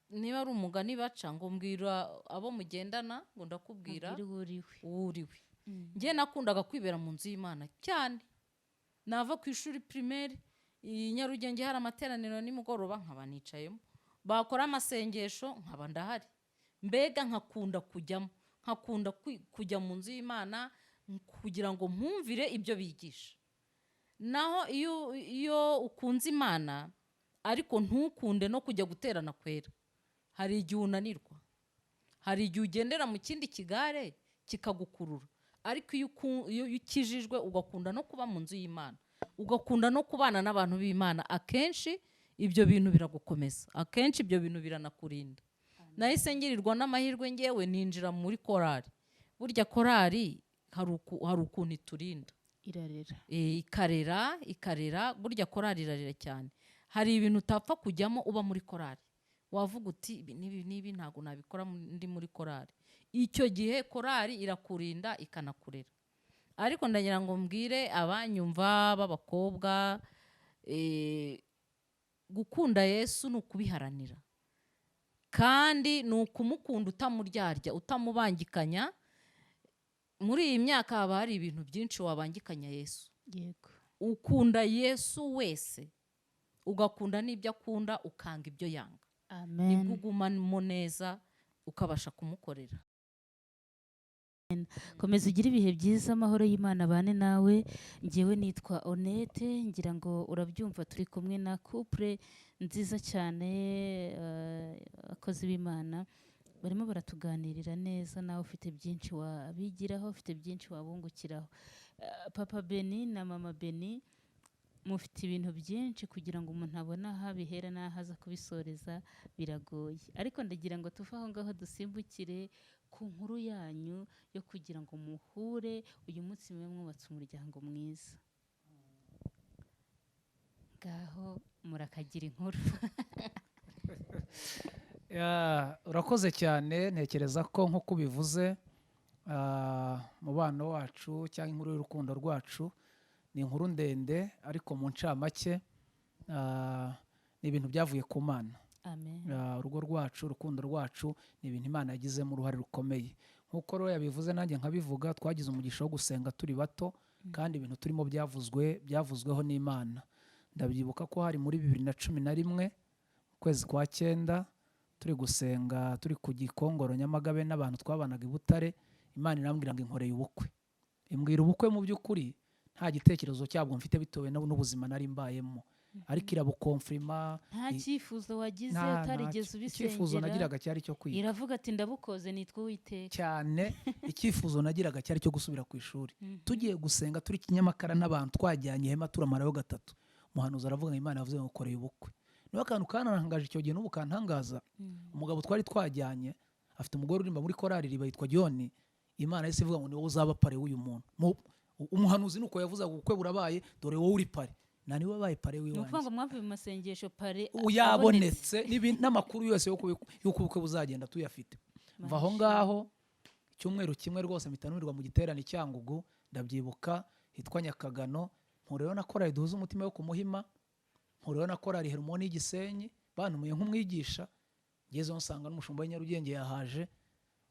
niba ari umugani baca ngo mbwira abo mugendana ngo ndakubwira Mubwire uwo uriwe. Uwo uriwe. Njye nakundaga kwibera mu nzu y'Imana cyane. Nava ku ishuri primaire i Nyarugenge, hari amateraniro nimugoroba, nkaba nicayemo, bakora amasengesho nkaba ndahari. Mbega nkakunda kujyamo, nkakunda kujya mu nzu y'Imana kugira ngo mpumvire ibyo bigisha. Naho iyo ukunze Imana ariko ntukunde no kujya guterana kwera, hari igihe unanirwa, hari igihe ugendera mu kindi kigare kikagukurura. Ariko iyo ukijijwe, ugakunda no kuba mu nzu y'Imana, ugakunda no kubana n'abantu b'Imana, akenshi ibyo bintu biragukomeza, akenshi ibyo bintu biranakurinda. Nahise ngirirwa n'amahirwe, ngewe ninjira muri korari. Burya korari hari ukuntu iturinda. Irarera. Ikarera, ikarera. Burya korari irarera cyane. Hari ibintu utapfa kujyamo uba muri korari, wavuga uti ibi n'ibi n'ibi ntabwo nabikora ndi muri korari. Icyo gihe korari irakurinda, ikanakurera. Ariko ndagira ngo mbwire abanyumva b'abakobwa, gukunda Yesu ni ukubiharanira, kandi ni ukumukunda utamuryarya, utamubangikanya. Muri iyi myaka haba hari ibintu byinshi wabangikanya Yesu. Ukunda Yesu wese, ugakunda n'ibyo akunda, ukanga ibyo yanga. Amen. Nibwo ugumamo neza, ukabasha kumukorera. Komeza ugire ibihe byiza, amahoro y'Imana abane nawe. Ngewe nitwa Honete, ngira ngo urabyumva, turi kumwe na couple nziza cyane, abakozi b'Imana barimo baratuganirira neza. Nawe ufite byinshi wabigiraho, ufite byinshi wabungukiraho. Papa Beni na Mama Beni, mufite ibintu byinshi kugira ngo umuntu abone aho abihera n'aho aza kubisoreza biragoye. Ariko ndagira ngo tuve aho ngaho dusimbukire ku nkuru yanyu yo kugira ngo muhure uyu munsi mube mwubatse umuryango mwiza. Ngaho murakagira inkuru. Yeah, urakoze cyane. Ntekereza ko nk'uko ubivuze, umubano wacu cyangwa inkuru y'urukundo rwacu ni inkuru ndende, ariko mu ncamake ni ibintu byavuye ku Mana. Amen. Urugo rwacu, urukundo rwacu ni ibintu Imana yagizemo uruhare rukomeye. Nk'uko rero yabivuze nanjye nkabivuga, twagize umugisha wo gusenga turi bato, kandi ibintu turimo byavuzweho n'Imana. Ndabyibuka ko hari muri 2011, mu kwezi kwa cyenda, turi gusenga turi ku Gikongoro, Nyamagabe, n'abantu twabanaga i Butare. Imana irambwira ngo inkoreye ubukwe. Imbwira ubukwe, mu by'ukuri nta gitekerezo cyabwo mfite bitewe n'ubuzima nari mbayemo, ariko irabuconfirma. Nta cyifuzo wagize, utarigeze Ntacyo. Icyifuzo ubisengera? nagiraga cyari cyo kwiga. Iravuga ati ndabukoze, nitwa Uwiteka. Cyane. Icyifuzo nagiraga cyari cyo gusubira ku ishuri. Tugiye gusenga turi Kinyamakara n'abantu twajyanye ihema, turamarayo gatatu, umuhanuzi aravuga ngo Imana yavuze ngo ukoreye ubukwe. Niba akantu kanantangaje icyo gihe, n'ubu kantangaza, umugabo twari twajyanye afite umugore uririmba muri korari Riba yitwa John. Imana yahise ivuga ngo ni wowe uzaba parrain w'uyu muntu. Umuhanuzi nuko yavuze ngo ubukwe burabaye, dore wowe uri parrain, na niwe wabaye parrain Ni ukuvuga w'iwanjye. ngo mwavuye mu masengesho parrain Yabonetse, n'amakuru yose y'uko ubukwe buzagenda tuyafite. Mva aho ngaho icyumweru kimwe rwose mpita numirwa mu giterane i Cyangugu, ndabyibuka hitwa Nyakagano. Mpurayo na korali Duhuze Umutima yo ku Muhima, mpurayo na korali Herumoni y'igisenyi, bantumiye nk'umwigisha. Ngezeho nsanga n'umushumba w'i Nyarugenge yahaje,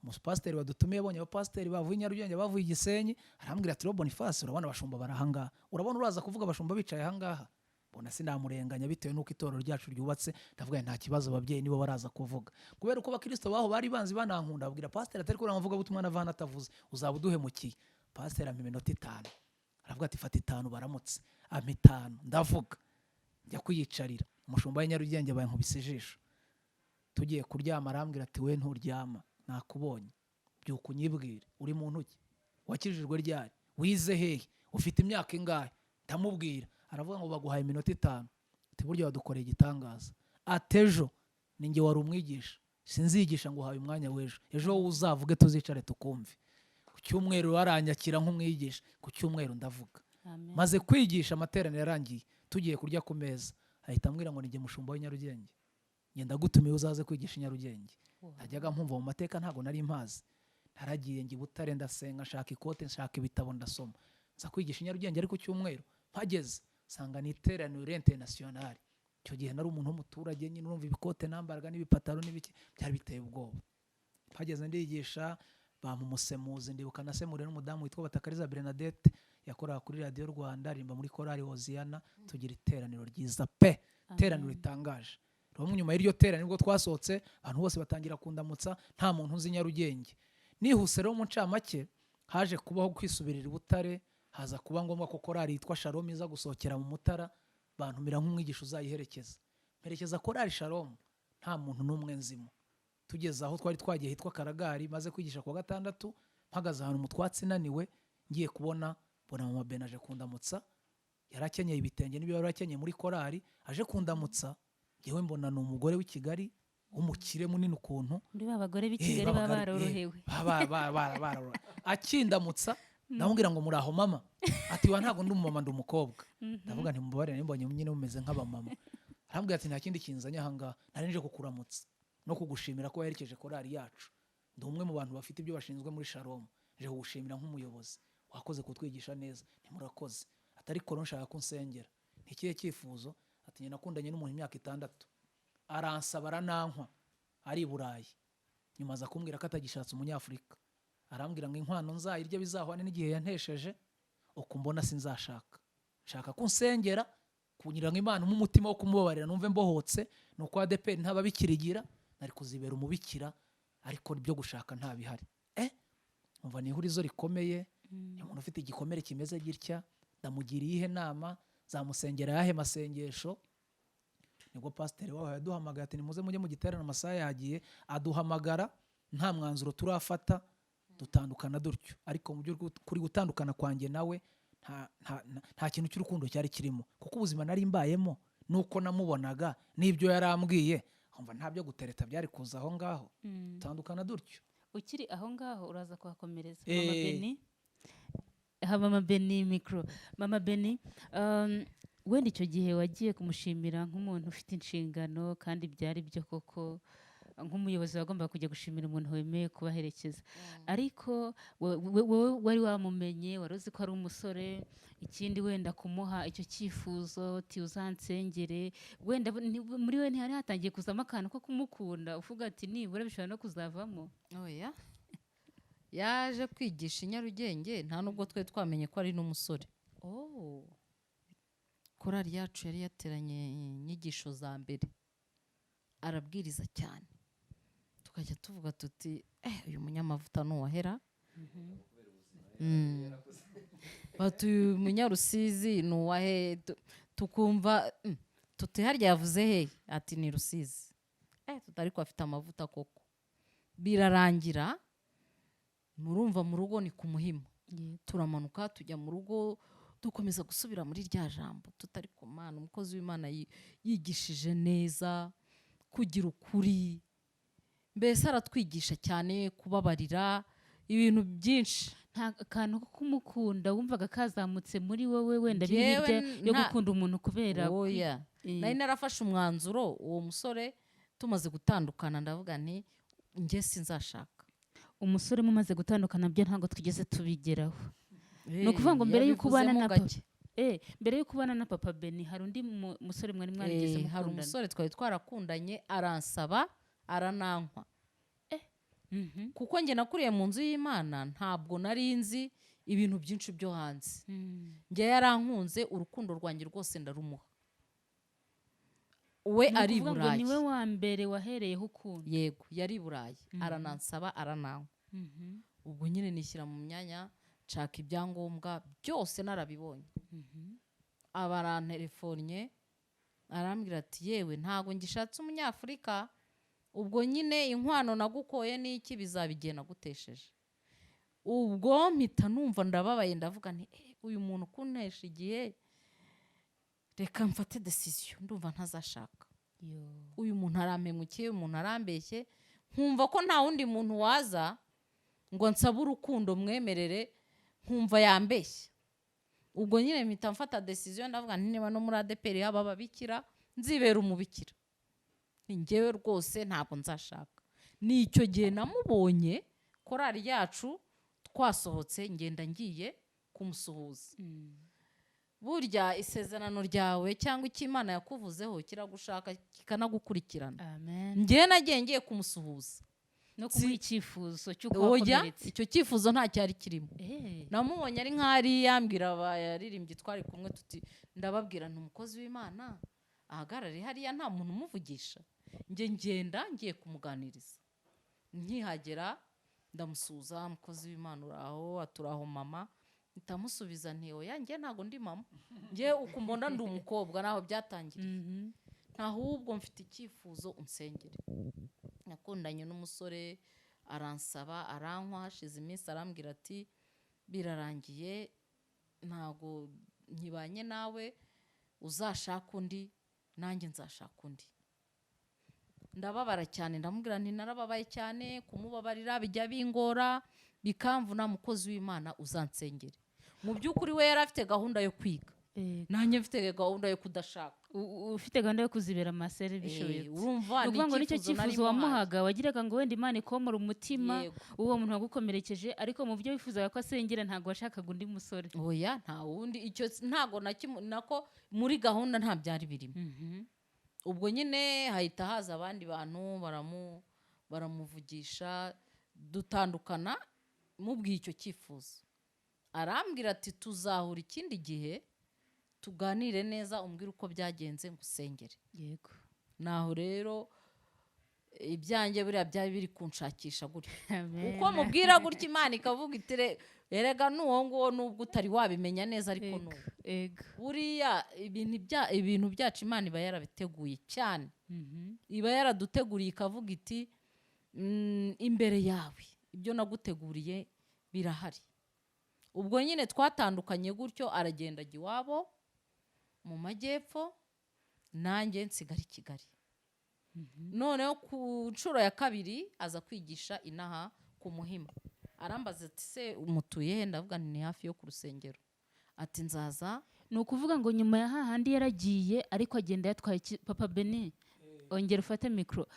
umupasiteri wadutumiye abonye abapasiteri bavuye i Nyarugenge, bavuye i Gisenyi, arambwira ati: "Rero Boniface, urabona abashumba bari ahangaha, urabona uraza kuvuga abashumba bicaye ahangaha?" Mbona sinamurenganya bitewe n'uko itorero ryacu ryubatse. Ndavuga nti, nta kibazo, ababyeyi nibo baraza kuvuga. Kubera uko abakristo baho bari banzi banankunda, babwira pasiteri atari kuriya muvugabutumwa navana atavuze uzaba uduhemukiye. Pasiteri ampa iminota 5, aravuga ati fata 5 baramutse. Ampa 5, ndavuga, njya kwiyicarira. Umushumba w'i Nyarugenge bankubise ijisho. Tugiye kuryama arambwira ati: "We nturyama, nakubonye, byuka unyibwire, uri mu ntoki, wakijijwe ryari, wize hehe, ufite imyaka ingahe?" Ndamubwira. Aravuga ngo baguhaye iminota 5, ati burya wadukoreye igitangaza, ati ejo ni njye wari umwigisha, sinzigisha ngo uhaye umwanya w'ejo, ejo wowe uzavuge tuzicare tukumve. Ku cyumweru baranyakira nk'umwigisha, ku cyumweru ndavuga. Amen. Maze kwigisha, amateraniro yarangiye, tugiye kurya ku meza, ahita ambwira ngo nijye mushumba w'i Nyarugenge, ngenda gutumiye uzaze kwigisha i Nyarugenge. Najyaga mpumva mu mateka, ntabwo nari mpazi. Naragiye njya i Butare, ndasenga, nshaka ikote, nshaka ibitabo, ndasoma, nza kwigisha i Nyarugenge. Ariko cyumweru mpageze nsanga ni iteraniro international. Icyo gihe nari umuntu w'umuturage nyine, urumva ibikote nambaraga n'ibipataro n'ibiki byari biteye ubwoba. Mpageze ndigisha, bampa umusemuzi. Ndibuka nasemuriye n'umudamu witwa Batakariza Bernadette, yakoraga kuri Radiyo Rwanda, aririmba muri korali Hoziyana. Tugira iteraniro ryiza pe, iteraniro ritangaje. Rero nyuma y'iryo teraniro nibwo twasohotse, abantu bose batangira kundamutsa, nta muntu uzi Nyarugenge. Nihuse rero, mu ncamake, haje kubaho kwisubirira i Butare, haza kuba ngombwa ko korali yitwa Shalom iza gusohokera mu Mutara, bantumira nk'umwigisha uzayiherekeza. Mperekeza korali Shalom, nta muntu n'umwe nzimo. Tugeze aho twari twagiye hitwa Karagari, maze kwigisha kuwa gatandatu, mpagaze ahantu mu twatsi naniwe, ngiye kubona mbona mama Ben aje kundamutsa. Yari akenyeye ibitenge n'ibyo yari akenyeye muri korali, aje kundamutsa. Ngewe mbona ni umugore w'i Kigali w'umukire munini ukuntu. Muri ba bagore b'i Kigali baba barorohewe. Baba barorohewe. Akindamutsa ndamubwira ngo: "Muraho mama?" Ati: "Wa, ntabwo ndi umumama, ndi umukobwa." Ndavuga nti: "Mubabarire, mbonye nyine mumeze nk'abamama." Arambwira ati: "Nta kindi kinzanye ahangaha, nari nje kukuramutsa no kugushimira ko waherekeje korali yacu. Ndi umwe mu bantu bafite ibyo bashinzwe muri Shalom, nje kugushimira nk'umuyobozi, wakoze kutwigisha neza." Ntimurakoze. Ati: "Ariko rero nshaka ko unsengera." "Ni ikihe cyifuzo?" Ati: "Njye nakundanye n'umuntu imyaka 6, aransaba aranankwa, ari i Burayi. Nyuma aza kumbwira ko atagishatse Umunyafurika, arambwira ngo inkwano nzayirye bizahwane n'igihe yantesheje. Uku mbona sinzashaka, nshaka ko unsengera kugira ngo Imana umpe umutima wo kumubabarira, numve mbohotse. Ni uko ADEPR ntababikirigira, nari kuzibera umubikira, ariko ibyo gushaka ntabihari." Umva, ni ihurizo rikomeye. Umuntu ufite igikomere kimeze gitya, ndamugira iyihe nama? Nzamusengera ayahe masengesho? Nibwo pasiteri waho yaduhamagaye ati: "Nimuze mujye mu giterane, amasaha yagiye." Aduhamagara nta mwanzuro turafata, dutandukana dutyo. Ariko mu by'ukuri gutandukana kwanjye nawe nta kintu cy'urukundo cyari kirimo, kuko ubuzima nari mbayemo nuko namubonaga n'ibyo yarambwiye, nkumva nta byo gutereta byari kuza aho ngaho. Tandukana dutyo. Ukiri aho ngaho, uraza kuhakomereza. Mama Beni, ha mama Beni mikoro. Mama Beni, wenda icyo gihe wagiye kumushimira nk'umuntu ufite inshingano, kandi byari byo koko, nk'umuyobozi wagombaga kujya gushimira umuntu wemeye kubaherekeza. Ariko wowe wari wamumenye, wari uzi ko ari umusore. Ikindi, wenda kumuha icyo cyifuzo uti: "Uzansengere", wenda muri we ntihari hatangiye kuzamo akantu ko kumukunda, uvuga ati: "Nibura bishobora no kuzavamo"? Oya, yaje kwigisha i Nyarugenge, nta nubwo twari twamenye ko ari n'umusore. Korali yacu yari yateranye inyigisho za mbere, arabwiriza cyane, tukajya tuvuga tuti: "Eh, uyu munyamavuta nuwahera." Bati: "Uyu munyarusizi ni uwahe?" Tukumva tuti: "Harya yavuze he?" Ati: "Ni Rusizi." Eh, tutari ko afite amavuta koko. Birarangira, murumva mu rugo ni ku Muhima, turamanuka tujya mu rugo, dukomeza gusubira muri rya jambo, tutari ku Mana. Umukozi w'Imana yigishije neza kugira ukuri, mbese aratwigisha cyane kubabarira, ibintu byinshi. Nta kantu ko kumukunda wumvaga kazamutse muri wowe, wenda biri Njyewe hirya yo gukunda umuntu kubera Oya. Nari narafashe umwanzuro. Uwo musore tumaze gutandukana, ndavuga nti: "Njye sinzashaka." Umusore mumaze gutandukana byo ntabwo twigeze tubigeraho. Ni ukuvuga ngo mbere y'uko ubana Yabivuzemo na gake. Mbere y'uko ubana na papa Beni, hari undi musore mwari mwarigeze Hari mukundana? umusore twari twarakundanye, aransaba aranankwa. Kuko njye nakuriye mu nzu y'Imana, ntabwo nari nzi ibintu byinshi byo hanze. Njye yarankunze, urukundo rwanjye rwose ndarumuha. We Ni ari i ukuvuga ngo Burayi. Niwe wa mbere wahereyeho ukunda? Yego, yari i Burayi, aranansaba aranankwa. Ubwo nyine nishyira mu myanya, nshaka ibyangombwa byose narabibonye. Aba arantelefonnye, arambwira ati: "Yewe, ntabwo ngishatse Umunyafurika. Ubwo nyine inkwano nagukoye n'iki bizaba igihe nagutesheje." Ubwo mpita numva ndababaye, ndavuga nti: "Eh, uyu muntu kuntesha igihe, reka mfate décision, ndumva ntazashaka." Yo. Uyu muntu arampemukiye, uyu muntu arambeshye, nkumva ko nta wundi muntu waza ngo nsabe urukundo mwemerere, nkumva yambeshya. Ubwo nyine mpita mfata décision, ndavuga nti: "Niba no muri ADEPR haba ababikira, nzibera umubikira. Ni njyewe rwose ntabwo nzashaka." Ni icyo gihe namubonye, korali yacu twasohotse, ngenda ngiye kumusuhuza. Burya isezerano ryawe cyangwa icyo Imana yakuvuzeho kiragushaka, kikanagukurikirana. Amen. Njyewe nagiye ngiye kumusuhuza no kumuha icyifuzo cy'uko Oya, wakomeretse. Icyo cyifuzo nta cyari kirimo. Namubonye ari nk'ari yambwira abaririmbyi twari kumwe tuti: "Ndababwira nti umukozi w'Imana ahagarare hariya, nta muntu umuvugisha." Njye ngenda ngiye kumuganiriza. Nkihagera ndamusuhuza: "Umukozi w'Imana, uraho?" "Aturaho mama." Ndamusubiza nti: "Oya, njye ntabwo ndi mama, njye uko mbona ndi umukobwa." Naho byatangiriye. Ahubwo mfite icyifuzo, unsengere. Nakundanye n'umusore, aransaba, arankwa. Hashize iminsi arambwira ati: "Birarangiye, ntabwo nkibanye nawe, uzashaka undi, nanjye nzashaka undi." Ndababara cyane, ndamubwira nti: "Narababaye cyane, kumubabarira bijya bingora, bikamvuna. Mukozi w'Imana, uzansengere." Mu by'ukuri we yari afite gahunda yo kwiga, nanjye mfite gahunda yo kudashaka. Ufite gahunda yo kuzibera masere bishobotse. Urumva Ni ukuvuga ngo nicyo icyifuzo nari cyifuzo muhaye. wamuhaga, wagiraga ngo wenda Imana ikomora umutima Yego. w'uwo muntu wagukomerekeje, ariko mu byo wifuzaga ko asengera ntabwo washakaga undi musore. Oya, nta wundi, icyo ntago na kimwe nako muri gahunda nta byari birimo. Ubwo nyine hahita haza abandi bantu baramuvugisha, dutandukana mubwiye icyo cyifuzo. Arambwira ati: "Tuzahura ikindi gihe tuganire neza, umbwire uko byagenze, ngusengere." Naho rero ibyanjye buriya byari biri kunshakisha gutya. Amen. Uko mubwira gutya, Imana ikavuga iti: "Erega n'uwo nguwo, nubwo utari wabimenya neza, ariko n'uwo." Buriya ibintu byacu Imana iba yarabiteguye cyane, iba yaraduteguriye, ikavuga iti: "Imbere yawe ibyo naguteguriye birahari." Ubwo nyine twatandukanye gutyo, aragenda ajya iwabo mu majyepfo, nanjye nsigara i Kigali. Noneho ku nshuro ya kabiri aza kwigisha inaha ku Muhima. Arambaza ati: "Se umutuye he?" Ndavuga nti: "Ni hafi yo ku rusengero." Ati: "Nzaza." Ni ukuvuga ngo nyuma ya hahandi yaragiye, ariko agenda yatwaye Papa Beni, ongera ufate mikoro.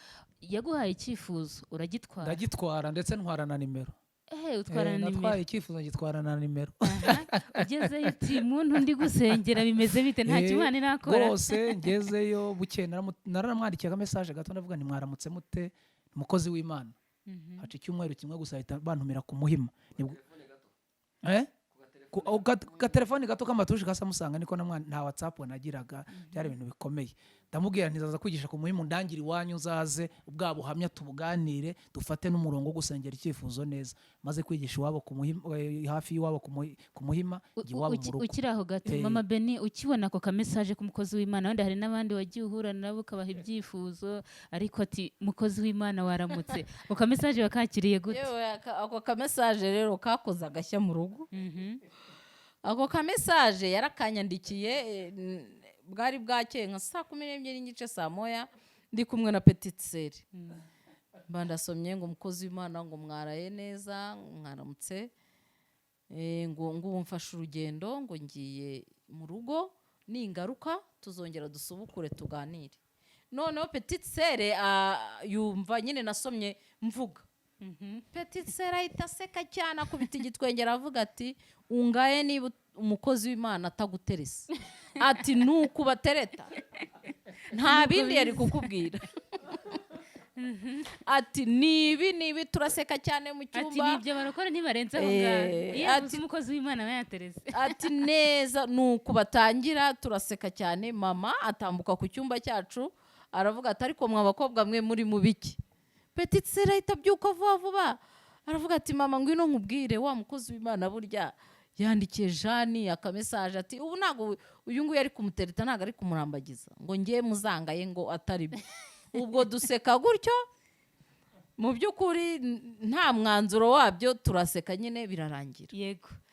Yaguhaye icyifuzo, uragitwara. Ndagitwara, ndetse ntwara na nimero. Ehe, utwara na nimero. Natwaye icyifuzo, ngitwara na nimero. Aha, ugezeyo uti: "Muntu ndi gusengera, bimeze bite?" Nta Imana irakora. Rwose ngezeyo bukeye, naramwandikiye message gato, ndavuga nti: "Mwaramutse mute, umukozi w'Imana?" Haca icyumweru kimwe gusa, ahita bantumira ku Muhima. Eh? Gatelefoni gato k'amatushi ka Samsung niko nta WhatsApp nagiraga, byari ibintu bikomeye. Ndamubwira nti: "Nzaza kwigisha ku Muhima, undangire iwanyu nzaze, bwa buhamya tubuganire, dufate n'umurongo wo gusengera icyifuzo neza." Maze kwigisha iwabo ku Muhima, hafi y'iwabo ku Muhima, njya iwabo mu rugo. Ukiri aho gato, Mama Beni, ukibona ako kamesaje k'umukozi w'Imana, wenda hari n'abandi wagiye uhura nabo ukabaha ibyifuzo, ariko ati: "Mukozi w'Imana, waramutse," ako kamesaje wakakiriye gute? Yewe, ako kamesaje rero kakoze agashya mu rugo. Ako kamesaje yarakanyandikiye, bwari bwakeye nka 12:30, 1:00, ndi kumwe na petite sœur. Mba ndasomye ngo: "Umukozi w'Imana," ngo: "mwaraye neza, mwaramutse," ngo: "ubu mfashe urugendo," ngo: "ngiye mu rugo, ningaruka tuzongera dusubukure tuganire." Noneho petite sœur yumva nyine nasomye mvuga, petite sœur ahita aseka cyane, akubita igitwenge, aravuga ati: "Ungaye niba umukozi w'Imana ataguterese," ati: "Nuku batereta, nta bindi yari kukubwira," ati: "Nibi nibi." Turaseka cyane mu Ati cyumba. Nibyo, barakora ntibarenze aho ngaho. Iyo yavuze umukozi w'Imana aba yaterese. Ati: "Neza, nuku batangira." Turaseka cyane. Mama atambuka ku cyumba cyacu, aravuga ati: "Ariko mwa bakobwa mwe, muri mu biki?" Petite sœur ahita abyuka vuba vuba, aravuga ati: "Mama, ngwino nkubwire, wa mukozi w'Imana burya yandikiye Jani akamesaje," ati: "Ubu ntabwo uyu nguyu ari kumutereta, ntabwo ari kumurambagiza," ngo: "Ngiye muzangaye," ngo atari byo. Ubwo duseka gutyo, mu by'ukuri nta mwanzuro wabyo, turaseka nyine birarangira.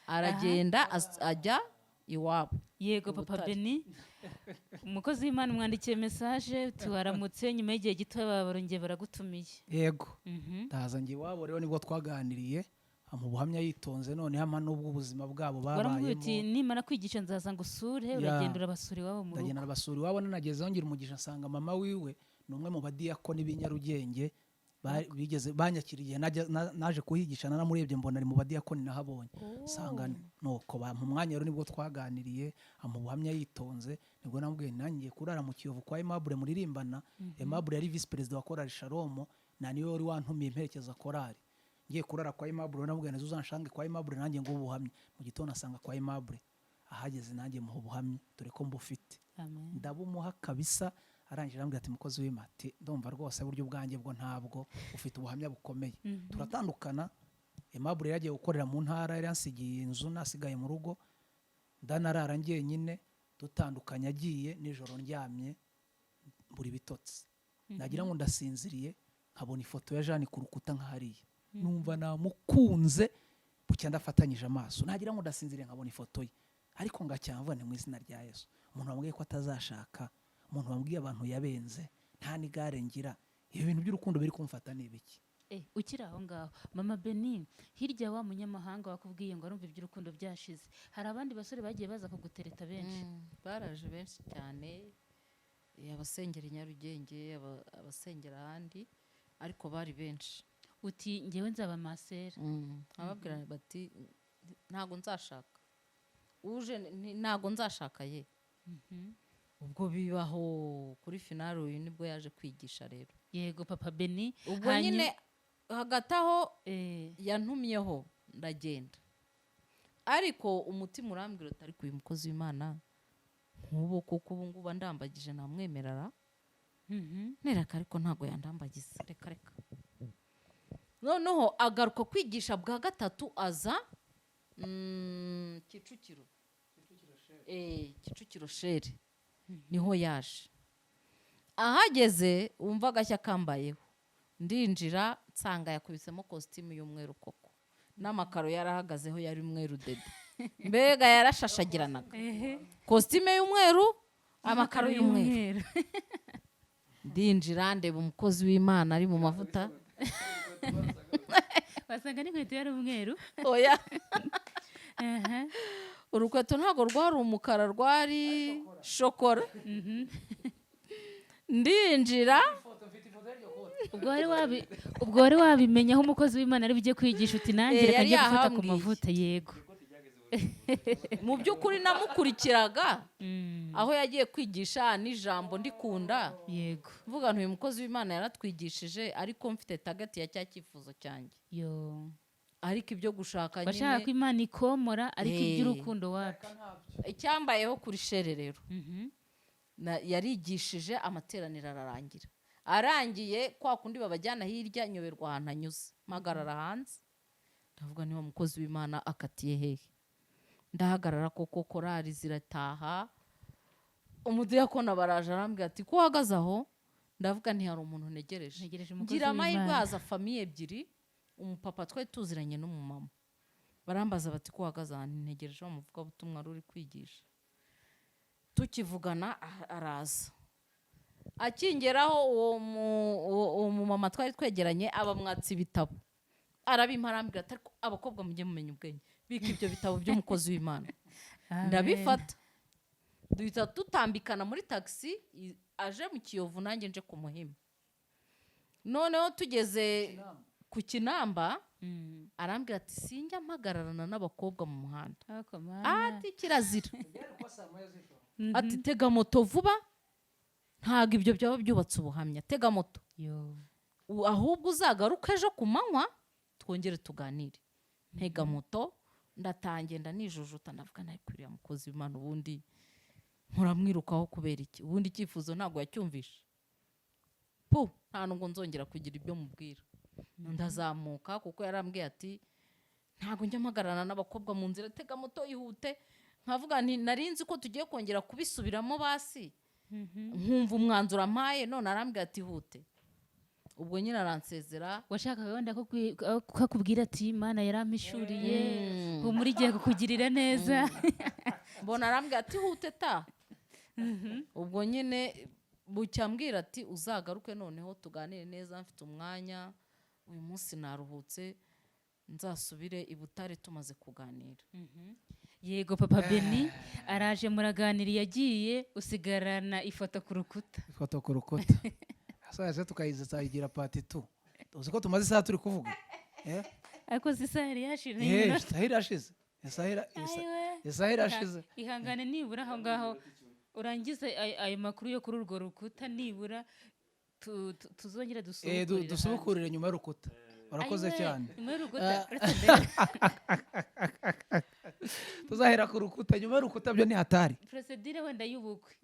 Aragenda, ajya iwabo Yego. i Papa Butare. Beni, umukozi w'Imana umwandikiye mesaje uti: "Waramutse," nyuma y'igihe gito baba barongeye baragutumiye. Yego. Ndaza njya iwabo rero, nibwo twaganiriye, ampa ubuhamya yitonze, noneho ampa n'ubwo ubuzima bwabo Waramubwiye uti: babayemo. "Nimara kwigisha nzaza ngusure." Uragenda urabasura iwabo mu rugo. Ndagenda nabasura iwabo, nanagezeho ngira umugisha nsanga mama wiwe ni umwe mu badiyakoni b'i Nyarugenge. Bigeze banyakiriye, naje kuhigisha, naramurebye mbona ari mu badiyakoni nahabonye, sanga nuko bampa umwanya. Rero nibwo twaganiriye, amuha ubuhamya yitonze. Nibwo namubwiye nanjye ngiye kurara mu Kiyovu kwa Aimable muririmbana. Aimable yari visi perezida wa korali Shalom, na niwe wari wantumiye mperekeza korali. Ngiye kurara kwa Aimable, rero namubwiye nti uzanshange kwa Aimable nanjye nguhe ubuhamya. Mu gitondo asanga kwa Aimable, ahageze nanjye muha ubuhamya, dore ko mbufite. Amen. Ndabumuha kabisa. Arangije arambwira ati: "Mukozi w'Imana," ati, "ndumva rwose buryo ubwanjye bwo ntabwo ufite ubuhamya bukomeye." Turatandukana. Aimable yari yagiye gukorera mu ntara, yari yansigiye inzu, nasigaye mu rugo ndanarara njyenyine. Dutandukanye agiye, nijoro ndyamye mbura ibitotsi, nagira ngo ndasinziriye nkabona ifoto ya Jeanne ku rukuta nka hariya, numva namukunze. Bucya ndafatanyije amaso, nagira ngo ndasinziriye nkabona ifoto ye, ariko ngacyamva ni mu izina rya Yesu. Umuntu wambwiye ko atazashaka, umuntu wambwiye abantu yabenze, nta n'igare ngira, ibi bintu by'urukundo biri kumfata ni ibiki? Ukiri aho ngaho, mama Beni, hirya wa munyamahanga wakubwiye ngo arumva iby'urukundo byashize, hari abandi basore bagiye baza kugutereta benshi? Baraje benshi cyane, abasengera i Nyarugenge, abasengera ahandi, ariko bari benshi. Uti: "Ngewe nzaba masera." Ababwira bati: "Ntago nzashaka uje, ntago nzashaka ye." Ubwo bibaho kuri finale, uyu nibwo yaje kwigisha rero. Yego, papa Beni. Ubwo nyine hagati aho yantumyeho ndagenda, ariko umutima urambwira uti: "Ariko uyu mukozi w'Imana nk'ubu kuko ubu ngubu andambagije namwemerara?" Nereka, ariko ntabwo yandambagiza, reka reka. Noneho agaruka kwigisha bwa gatatu, aza Kicukiro, Kicukiro Shere niho yaje. Ahageze wumva agashya kambayeho, ndinjira nsanga yakubisemo kositimu y'umweru koko, n'amakaro yarahagazeho yari umweru dede, mbega yarashashagiranaga. Kositime y'umweru, amakaro y'umweru. Ndinjira ndeba umukozi w'Imana ari mu mavuta. Wasanga n'inkweto yari umweru. Oya. Urukweto ntabwo rwari umukara, rwari shokora. Ndinjira. Ubwo wari wabimenya aho umukozi w'Imana ari bujye kwigisha, uti: "Nanjye reka Yari njye gufata ku yahambwiye. mavuta." Yego. Mu by'ukuri namukurikiraga aho yagiye kwigisha n'ijambo ndikunda, mvuga nti: "Uyu mukozi w'Imana yaratwigishije," ariko mfite target ya cya cyifuzo cyanjye. Yo. Ariko ibyo gushaka Bashaka ko nyine Imana ikomora, ariko iby'urukundo wapi. Icyambayeho kuri Shere rero, yarigishije, amateraniro ararangira. Arangiye, kwa kundi babajyana hirya, nyoberwa ahantu anyuze, mpagarara hanze ndavuga: "Niba mukozi w'Imana akatiye hehe?" Ndahagarara koko, korari zirataha, umudiyakoni baraje arambwira ati: "Ko uhagaze aho?" Ndavuga nti: "Hari umuntu ntegereje." Ntegereje umukozi Ngira amahirwe w'Imana. haza famille ebyiri, umupapa twari tuziranye n'umumama. Barambaza bati: "Ko uhagaze ahantu?" "Ntegereje wa muvugabutumwa wari uri kwigisha." Tukivugana araza. Akingeraho, uwo mumama twari twegeranye abamwatsa ibitabo, arabimpa, arambwira ati: "Ariko abakobwa mujye mumenya ubwenge, bika ibyo bitabo by'umukozi w'Imana." Amen. Ndabifata, duhita dutambikana muri tagisi, aje mu Kiyovu nanjye nje ku Muhima. Noneho tugeze ku Kinamba, arambwira ati: "Sinjya mpagararana n'abakobwa mu muhanda." Ako Mana. Ati: "Kirazira." Ati: "Tega moto vuba, ntabwo ibyo byaba byubatse ubuhamya, tega moto." Yo. Ahubwo uzagaruke ejo ku manywa twongere tuganire. Ntega moto ndatangenda nijujuta, ndavuga: "Nawe uriya mukozi w'Imana ubundi nkuramwirukaho kubera iki? Ubundi icyifuzo ntabwo yacyumvishe pu, nta nubwo nzongera kugira ibyo mubwira." Ndazamuka kuko yarambwiye ati: "Ntabwo njya mpagararana n'abakobwa mu nzira, tega moto ihute." Nkavuga nti: "Nari nzi ko tugiye kongera kubisubiramo basi nkumva umwanzuro ampaye, none arambwira ati ihute." Ubwo nyine aransezera. Washakaga wenda ko akubwira ati: "Imana yarampishuriye, humura igiye kukugirira neza." Mbona arambwira ati: "Hute ta." Ubwo nyine bucya ambwira ati: "Uzagaruke noneho tuganire neza, mfite umwanya, uyu munsi naruhutse, nzasubire i Butare tumaze kuganira." Yego, papa Beni araje, muraganira, yagiye usigarana ifoto ku rukuta. Ifoto ku rukuta, saza tukayizayigira part 2. Uzi ko tumaze isaha turi kuvuga? Eh? Ariko si isaha yari yashira? Eh, isaha irashize. Ayiwe. Isaha irashize. Ihangane, nibura aho ngaho urangize ayo makuru yo kuri urwo rukuta, nibura tuzongera Eh, dusubukurire. Dusubukurire nyuma y'urukuta. Urakoze Ayiwe, cyane. nyuma y'urukuta, uretse mbere. Tuzahera ku rukuta, nyuma y'urukuta byo ni hatari. Procédure wenda y'ubukwe,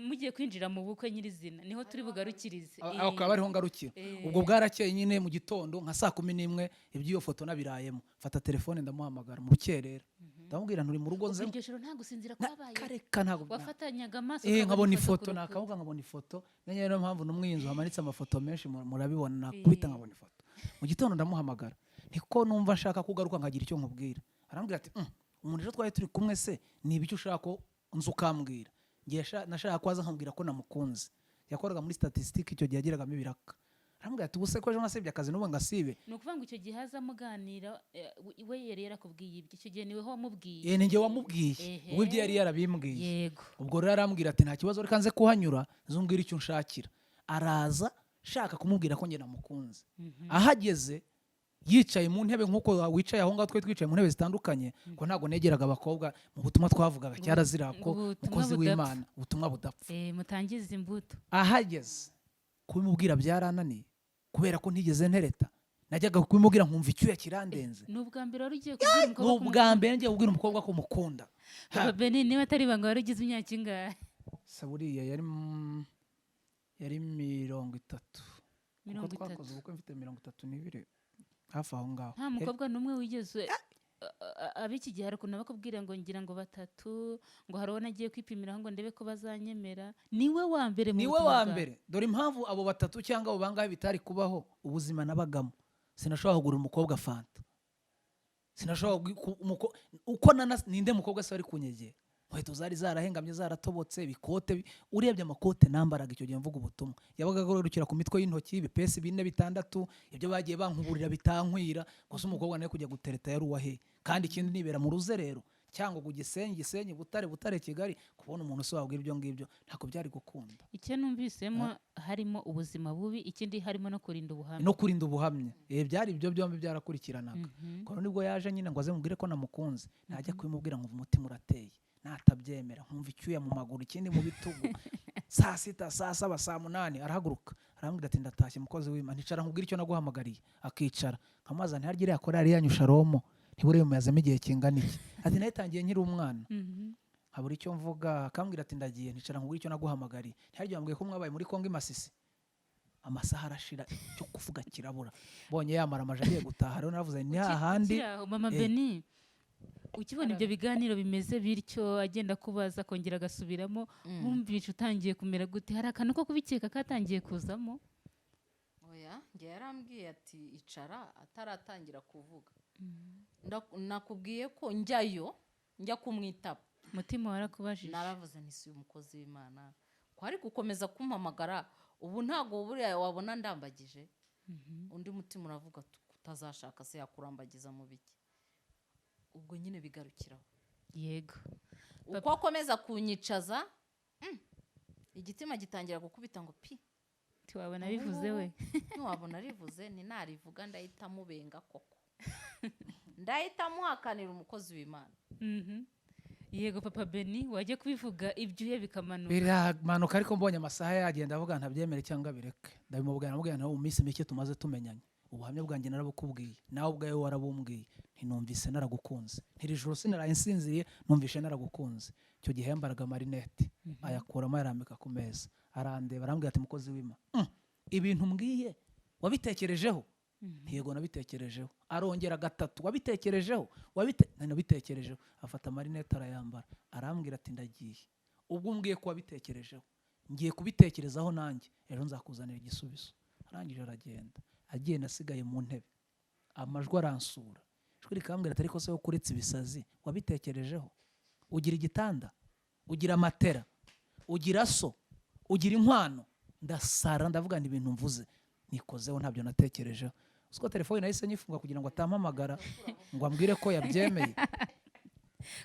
mugiye kwinjira mu bukwe nyirizina, niho turi bugarukirize. Aho akaba ariho ngarukira. Ubwo bwarakeye nyine, mu gitondo nka saa 11, iby'iyo foto nabirayemo, mfata telefone ndamuhamagara mu rukerera, ndamubwira nturi mu rugo nze. Ubwo iryo joro nta gusinzira kwabaye? Kareka, ntabwo. Wafatanyaga amaso Eh, nkabona ku ifoto rukuta. Nakavuga nkabona ifoto. Menye niyo mpamvu no mu iyi nzu hamanitse amafoto menshi, murabibona, nakubita nkabona ifoto. Mu gitondo ndamuhamagara, niko numva nshaka kugaruka nkagira icyo nkubwira. Arambwira ati: Umuntu ejo twari turi kumwe se, ni ibiki ushaka ko nza ukambwira?" Ngiye nashaka ko aza nkambwira ko namukunze. Yakoraga muri statistique icyo gihe, yagiragamo ibiraka. Arambwira ati: "Ubuse ko ejo nasibye akazi, n'ubu ngasibe?" Ni ukuvuga ngo icyo gihe aza muganira, we yari yarakubwiye ibyo, icyo gihe niwe wamubwiye? Eh, ni njye wamubwiye. Ubwo ibyo yari yarabimbwiye. Ubwo rero arambwira ati: "Nta kibazo, reka nze kuhanyura nzumbwira icyo unshakira." Araza shaka kumubwira ko njye namukunze. Ahageze yicaye mu ntebe nk'uko wicaye aho ngaho, twari twicaye mu ntebe zitandukanye, ko ntabwo negeraga abakobwa. Mu butumwa twavugaga cyarazira ko Ngo ubutumwa umukozi budapfa. w'Imana, ubutumwa budapfa. Mutangize imbuto. Ahageze kubimubwira byarananiye, kubera ko ntigeze ntereta. Najyaga kubimubwira nkumva icyuya kirandenze. Ni ubwa mbere wari ugiye kubwira Ni umukobwa ko ubwa mbere ngiye kubwira umukobwa ko mukunda. Papa Beni, niba atari ibanga, wari ugize imyaka ingahe? Se buriya yari 30, kuko 30. twakoze ubukwe mfite 32, hafi aho ngaho. Nta mukobwa n'umwe wigeze ab'iki gihe, hari ukuntu bakubwira ngo ngira ngo batatu, ngo hari uwo nagiye kwipimiraho ngo ndebe ko bazanyemera. Niwe wa mbere mu Niwe buzima wa bwawe? mbere. Dore impamvu abo batatu cyangwa abo bangahe bitari kubaho: ubuzima nabagamo, sinashobora kugurira umukobwa fanta, sinashobora uko ninde mukobwa se wari kunyegera? Inkweto zari zarahengamye, zaratobotse, ibikote urebye amakote nambaraga icyo gihe mvuga ubutumwa yabaga agororokera ku mitwe y'intoki, ibipesi bine, bitandatu, ibyo bagiye bankuburira bitankwira gusa. Umukobwa nawe kujya gutereta yari uwahe? Kandi ikindi nibera mu ruzerero cyangwa ku Gisenyi, Gisenyi Butare, Butare Kigali. Kubona umuntu se wabwira ibyo ngibyo, ntabwo byari gukunda. Icyo numvisemo harimo ubuzima bubi, ikindi harimo no kurinda ubuhamya. No kurinda ubuhamya. Byari ibyo byombi byarakurikiranaga. Kono nibwo yaje nyine ngo aze mubwire ko namukunze. Najya kubimubwira nkumva umutima urateye, natabyemera nkumva icyuya mu maguru, ikindi mu bitugu. Saa 6, saa 7, saa 8 arahaguruka, arambwira ati: "Ndatashye, mukozi w'Imana." "Nticara nkubwire icyo naguhamagariye." Akicara, nkamubaza ntiharya iriya korali yanyu Shalomo ntibure mumazemo igihe kingana iki? Ati: "Nayitangiye nkiri umwana." Nkabura icyo mvuga. Akambwira ati: "Ndagiye." "Nticara nkubwire icyo naguhamagariye." "Ntiharya wambwiye ko mwabaye muri Kongo i Masisi." Amasaha arashira, icyo kuvuga kirabura. Mbonye yamara amaje agiye gutaha rero, naravuze ni hahandi. Ukiri aho, mama Eh. Beni, ukibona ibyo biganiro bimeze bityo, agenda akubaza akongera agasubiramo, wumvishe utangiye kumera gute? Hari akantu ko kubikeka katangiye kuzamo? Oya, njye yarambwiye ati: "Icara," ataratangira kuvuga. Nakubwiye ko njyayo, njya kumwitaba, Umutima warakubajije. naravuze nti: "Si umukozi w'Imana ko ari gukomeza kumpamagara, ubu ntabwo buriya wabona ndambagije?" Undi mutima uravuga ati: "Kutazashaka se yakurambagiza mu biki?" Ubwo nyine bigarukiraho. Uko akomeza kunyicaza, igitima gitangira gukubita ngo pi. Ntiwabona bivuze we. Ntiwabona rivuze, ntinarivuga, ndahita mubenga koko, ndahita muhakanira umukozi w'Imana. Yego, papa Beni, wajya kubivuga ibyuya bikamanuka. Biramanuka, ariko mbonye amasaha yagenda, avuga ntabyemere cyangwa bireke. Ndabimubwira, namubwira nti: "Mu minsi mike tumaze tumenyanye, ubuhamya bwanjye narabukubwiye, nawe ubwawe warabumbwiye, ntinumvise naragukunze, ntiri joro sinaraye nsinziriye, numvise naragukunze." Icyo gihe yambaraga amarinete, ayakuramo ayarambika ku meza, arandeba, arambwira ati: "Mukozi w'Imana, ibintu mbwiye wabitekerejeho?" "Yego, nabitekerejeho." Arongera gatatu: "Wabitekerejeho?" "Nabitekerejeho." Afata amarinete arayambara, arambwira ati: "Ndagiye, ubwo umbwiye ko wabitekerejeho, ngiye kubitekerezaho nanjye, ejo nzakuzanira igisubizo." Arangije aragenda. Agiye nasigaye mu ntebe, amajwi aransura, ijwi rikambwira ati: "Ariko se wo kuretse ibisazi, wabitekerejeho? Ugira igitanda, ugira matera, ugira so, ugira inkwano?" Ndasara, ndavuga nti: "Ibintu mvuze nikozeho, ntabyo natekerejeho." Uziko telefone nahise nyifunga kugira ngo atampamagara ngo ambwire ko yabyemeye.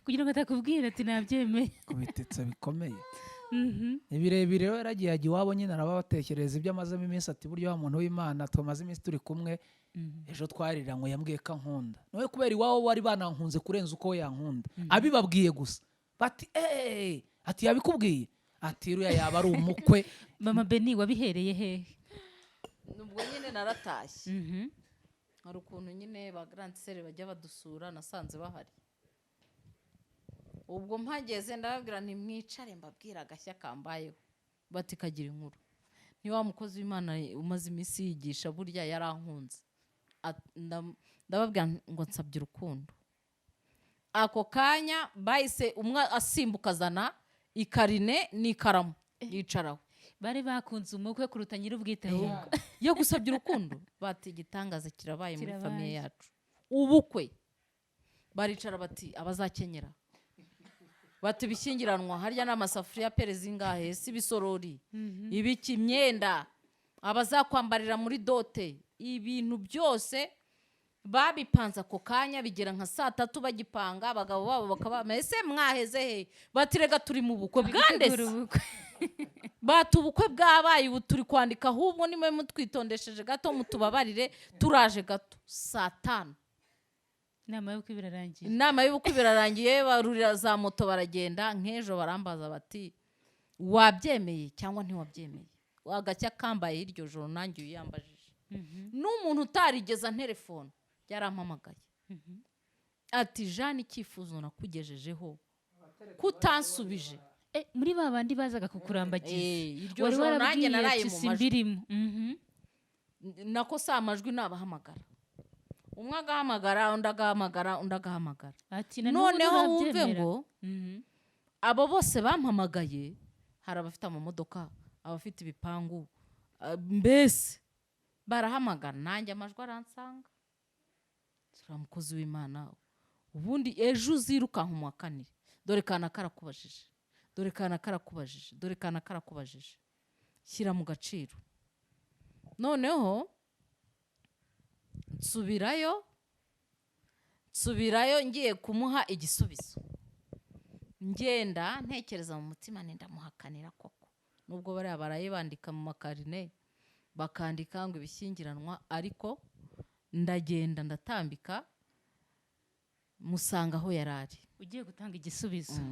Kugira ngo atakubwira ati: "Nabyemeye." Kubititsa bikomeye. Ni birebire rero, yaragiye ajya iwabo nyine, arababatekereza ibyo amazemo iminsi, ati burya wa muntu w'Imana tumaze iminsi turi kumwe, ejo twariranywe, yambwiye ko ankunda. Nawe kubera iwabo bari banankunze kurenza uko we yankunda, abibabwiye gusa bati eee, ati yabikubwiye, ati uriya yaba ari umukwe. Mama Beni, wabihereye hehe? Ubwo nyine naratashye. Hari ukuntu nyine ba grande sœur bajya badusura, nasanze bahari. Ubwo mpageze ndababwira nti mwicare mbabwira agashya kambayeho. Bati kagira inkuru. Ni wa mukozi w'Imana umaze iminsi yigisha, burya yarankunze. Ndababwira ngo nsabye urukundo. Ako kanya bahise umwe asimbuka azana ikarine n'ikaramu yicaraho. Bari bakunze umukwe kuruta nyir'ubwite ahubwo. Yo gusabye urukundo, bati igitangaza kirabaye muri Kirabaye. famille yacu, ubukwe. Baricara bati abazakenyera, bati ibishyingiranwa harya n'amasafuriya pere zingahe, si ibisorori, ibiki, imyenda, abazakwambarira muri dot, ibintu byose babipanze ako kanya. Bigera nka saa 3 bagipanga, abagabo babo bakaba ese mwaheze he? Bati rega turi mu bukwe bwandese. Gutegura ubukwe. Bati ubukwe bwabaye, ubu turi kwandika, ahubwo nimwe mutwitondesheje gato mutubabarire, turaje gato saa 5. Inama y'ubukwe birarangiye. Inama y'ubukwe birarangiye, barurira za moto baragenda. Nk'ejo barambaza bati wabyemeye cyangwa ntiwabyemeye? Agacya kambaye iryo joro nanjye uyambajije, n'umuntu utarigeze antelefone yarampamagaye ati Jeanne, icyifuzo nakugejejeho kutansubije. Muri ba bandi bazaga kukurambagiza. Iryo Wari joro nanjye warabwiye naraye ati mu majwi. Simbirimo. Nako si amajwi, nabahamagara, umwe agahamagara, undi agahamagara, undi agahamagara. Ati na n'ubu Noneho wumve nturabyemera. ngo abo bose bampamagaye, hari abafite amamodoka, abafite ibipangu, mbese barahamagara, nanjye amajwi aransanga. Turiya mukozi w'Imana ubundi ejo uzirukanka umuhakanire, dore kana karakubajije, dore kana karakubajije, dore kana karakubajije, shyira mu gaciro. Noneho nsubirayo ngiye kumuha igisubizo, ngenda ntekereza mu mutima nti ndamuhakanira koko, nubwo bariya baraye bandika mu makarine, bakandika ngo ibishyingiranwa, ariko ndagenda ndatambika musanga aho yari ari. Ugiye gutanga igisubizo.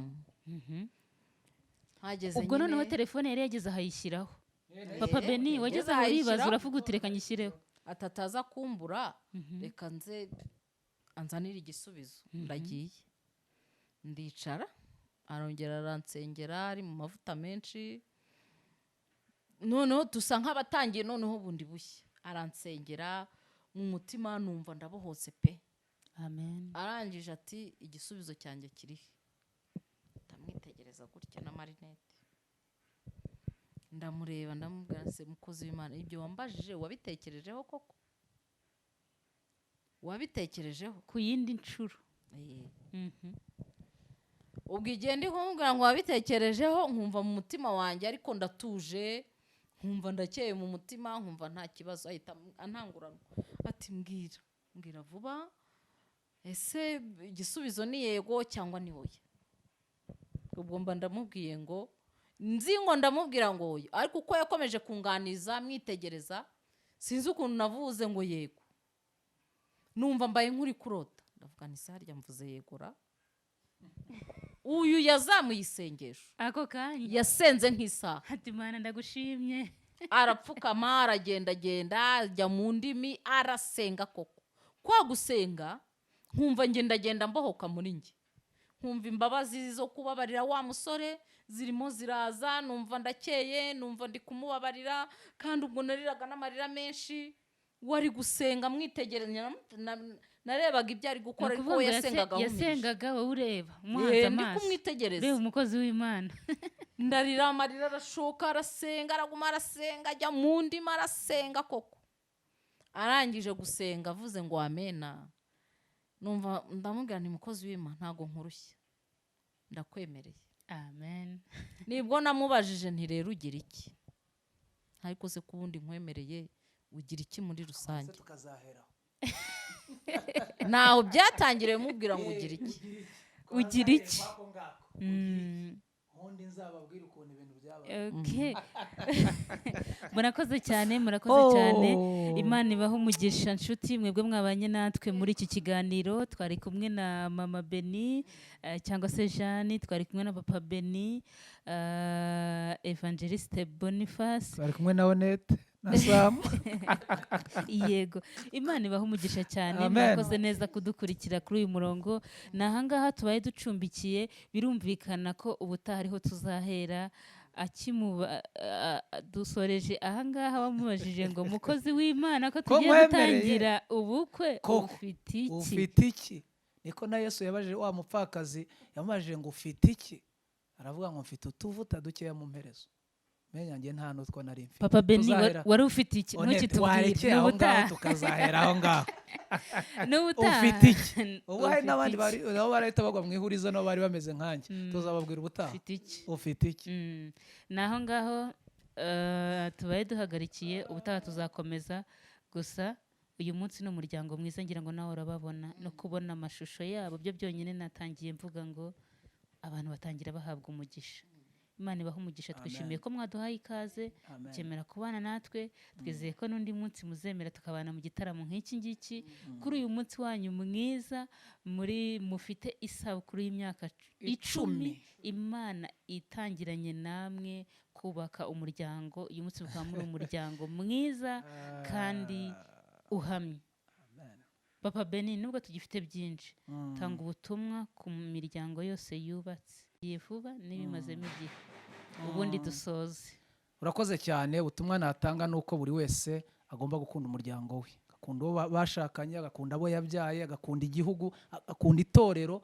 Hageze Ubwo noneho nyine telefone yari yageze ahayishyiraho Papa Beni, wageze yageze aho uribaza, ahayishyiraho. uravuga uti reka nyishyireho. Atataza kumbura, reka nze anzanire igisubizo. Ndagiye ndicara, arongera aransengera, ari mu mavuta menshi. Noneho dusa nk'abatangiye noneho bundi bushya, aransengera, mu mutima numva ndabohotse pe. Amen. Arangije ati igisubizo cyanjye kirihe? Ndamwitegereza gutya n'amarinete, ndamureba, ndamubwira se mukozi w'Imana, ibyo wambajije wabitekerejeho koko? Wabitekerejeho? Ku yindi nshuro. Ubwo igihe ndi kumubwira ngo wabitekerejeho, nkumva mu mutima wanjye ariko ndatuje, nkumva ndakeye mu mutima, nkumva nta kibazo. Ahita antanguranwa ati mbwira, mbwira vuba, ese igisubizo ni yego cyangwa ni oya? Ubwo mba ndamubwiye ngo nzi ngo ndamubwira ngo oya, ariko uko yakomeje kunganiza mwitegereza, sinzi ukuntu navuze ngo yego, numva mbaye nk'uri kurota. Ndavuga nti harya mvuze yegora? Uyu yazamuye isengesho. Ako kanya. Yasenze nk'isaha. Ati Mana ndagushimye. Arapfukama, aragendagenda, ajya mu ndimi, arasenga koko. Kwa gusenga nkumva ngendagenda mbohoka muri njye, nkumva imbabazi zo kubabarira wa musore zirimo ziraza, numva ndakeye, numva ndi kumubabarira. Kandi ubwo nariraga n'amarira menshi, wari gusenga mwitegereza, narebaga ibyo ari gukora, Ni ariko ukuvuga we ngo yasengaga ahumirije. Yasengaga wowe ureba, umuhanze Ndi amaso. kumwitegereza. Reba umukozi w'Imana. Ndarira, amarira arashoka, arasenga, araguma arasenga, ajya mu ndimi, arasenga koko. Arangije gusenga avuze ngo amena, numva ndamubwira nti mukozi w'Imana, ntabwo nkurushya, ndakwemereye. Amen. Nibwo namubajije nti rero ugira iki? Ariko se ko ubundi nkwemereye, ugira iki muri rusange? Tukazaheraho. Ntaho byatangiriye mubwira ngo ugira iki. Ugira iki? Ubundi nzababwira ukuntu ibintu Okay. Murakoze cyane, murakoze cyane. Imana ibahe umugisha, nshuti mwebwe mwabanye natwe muri iki kiganiro. Twari kumwe na Mama Beni, cyangwa se Jeanne, twari kumwe na Papa Beni, Evangeliste Boniface. Bari kumwe na Honete na Samu. Yego, Imana ibahe umugisha cyane. Amen. Mwakoze neza kudukurikira kuri uyu murongo. Ni ahangaha tubaye ducumbikiye. Birumvikana ko ubutaha ariho tuzahera. Akimuba dusoreje ahangaha, bamubajije ngo: "Mukozi w'Imana, ko Ko tugiye nkwemereye. gutangira ubukwe, Koko, ufite iki?" Ufite iki? Niko na Yesu yabajije wa mupfakazi, yamubajije ngo: "Ufite iki?" Aravuga ngo: "Mfite utuvuta dukeya mu mperezo." Menya njye nta n'utwo nari mfite. Papa Beni, wari ufite iki? Honete, Ntukitubwire. warekeye aho ngaho, N'ubutaha. tukazahera aho ngaho. N'ubutaha. Ufite iki? Ubu hari Ufite n'abandi iki? bari nabo barahita bagwa mu ihurizo, nabo bari bameze nkanjye. Tuzababwira ubutaha. Ufite iki? Ufite iki? Ni aho ngaho tubaye duhagarikiye, ubutaha tuzakomeza. Gusa uyu munsi ni umuryango mwiza, ngira ngo nawe urababona, no kubona amashusho yabo byo byonyine. Natangiye mvuga ngo abantu batangira bahabwa umugisha. Imana ibaha umugisha. Twishimiye ko mwaduhaye ikaze, Amen. mukemera kubana natwe. Twizeye ko n'undi munsi muzemera tukabana mu gitaramo nk'iki ngiki, kuri uyu munsi wanyu mwiza, muri mufite isabukuru y'imyaka 10, 10. Imana itangiranye namwe kubaka umuryango. Uyu munsi mukaba muri umuryango mwiza kandi uhamye. Amen. Papa Beni, nubwo tugifite byinshi, tanga ubutumwa ku miryango yose yubatse igihe vuba n'ibimazemo igihe, ubundi dusoze. Urakoze cyane. Ubutumwa natanga ni uko buri wese agomba gukunda umuryango we, agakunda uwo bashakanye, agakunda abo yabyaye, agakunda igihugu, agakunda itorero.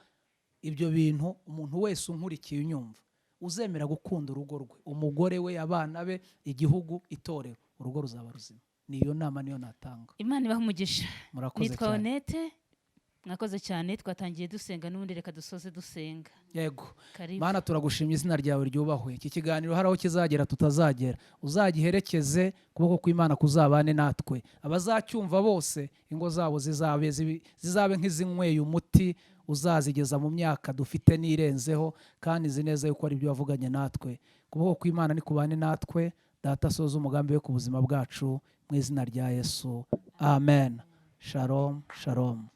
Ibyo bintu, umuntu wese unkurikiye, unyumva, uzemera gukunda urugo rwe, umugore we, abana be, igihugu, itorero, urugo ruzaba ruzima. Niyo nama niyo natanga. Imana ibaha umugisha. Murakoze Nitwa cyane. Honete, mwakoze cyane. Twatangiye dusenga, n'ubundi reka dusoze dusenga. Yego. Karibu. Mana, turagushimye, izina ryawe ryubahwe. Iki kiganiro hari aho kizagera tutazagera, uzagiherekeze, ukuboko kw'Imana kuzabane natwe. Abazacyumva bose, ingo zabo zizabe nk'izinyweye umuti uzazigeza mu myaka dufite n'irenzeho, kandi nzi neza yuko ari ibyo wavuganye natwe. Ukuboko kw'Imana nikubane natwe. Data asoza umugambi we ku buzima bwacu, mu izina rya Yesu, amen. Shalom, shalom.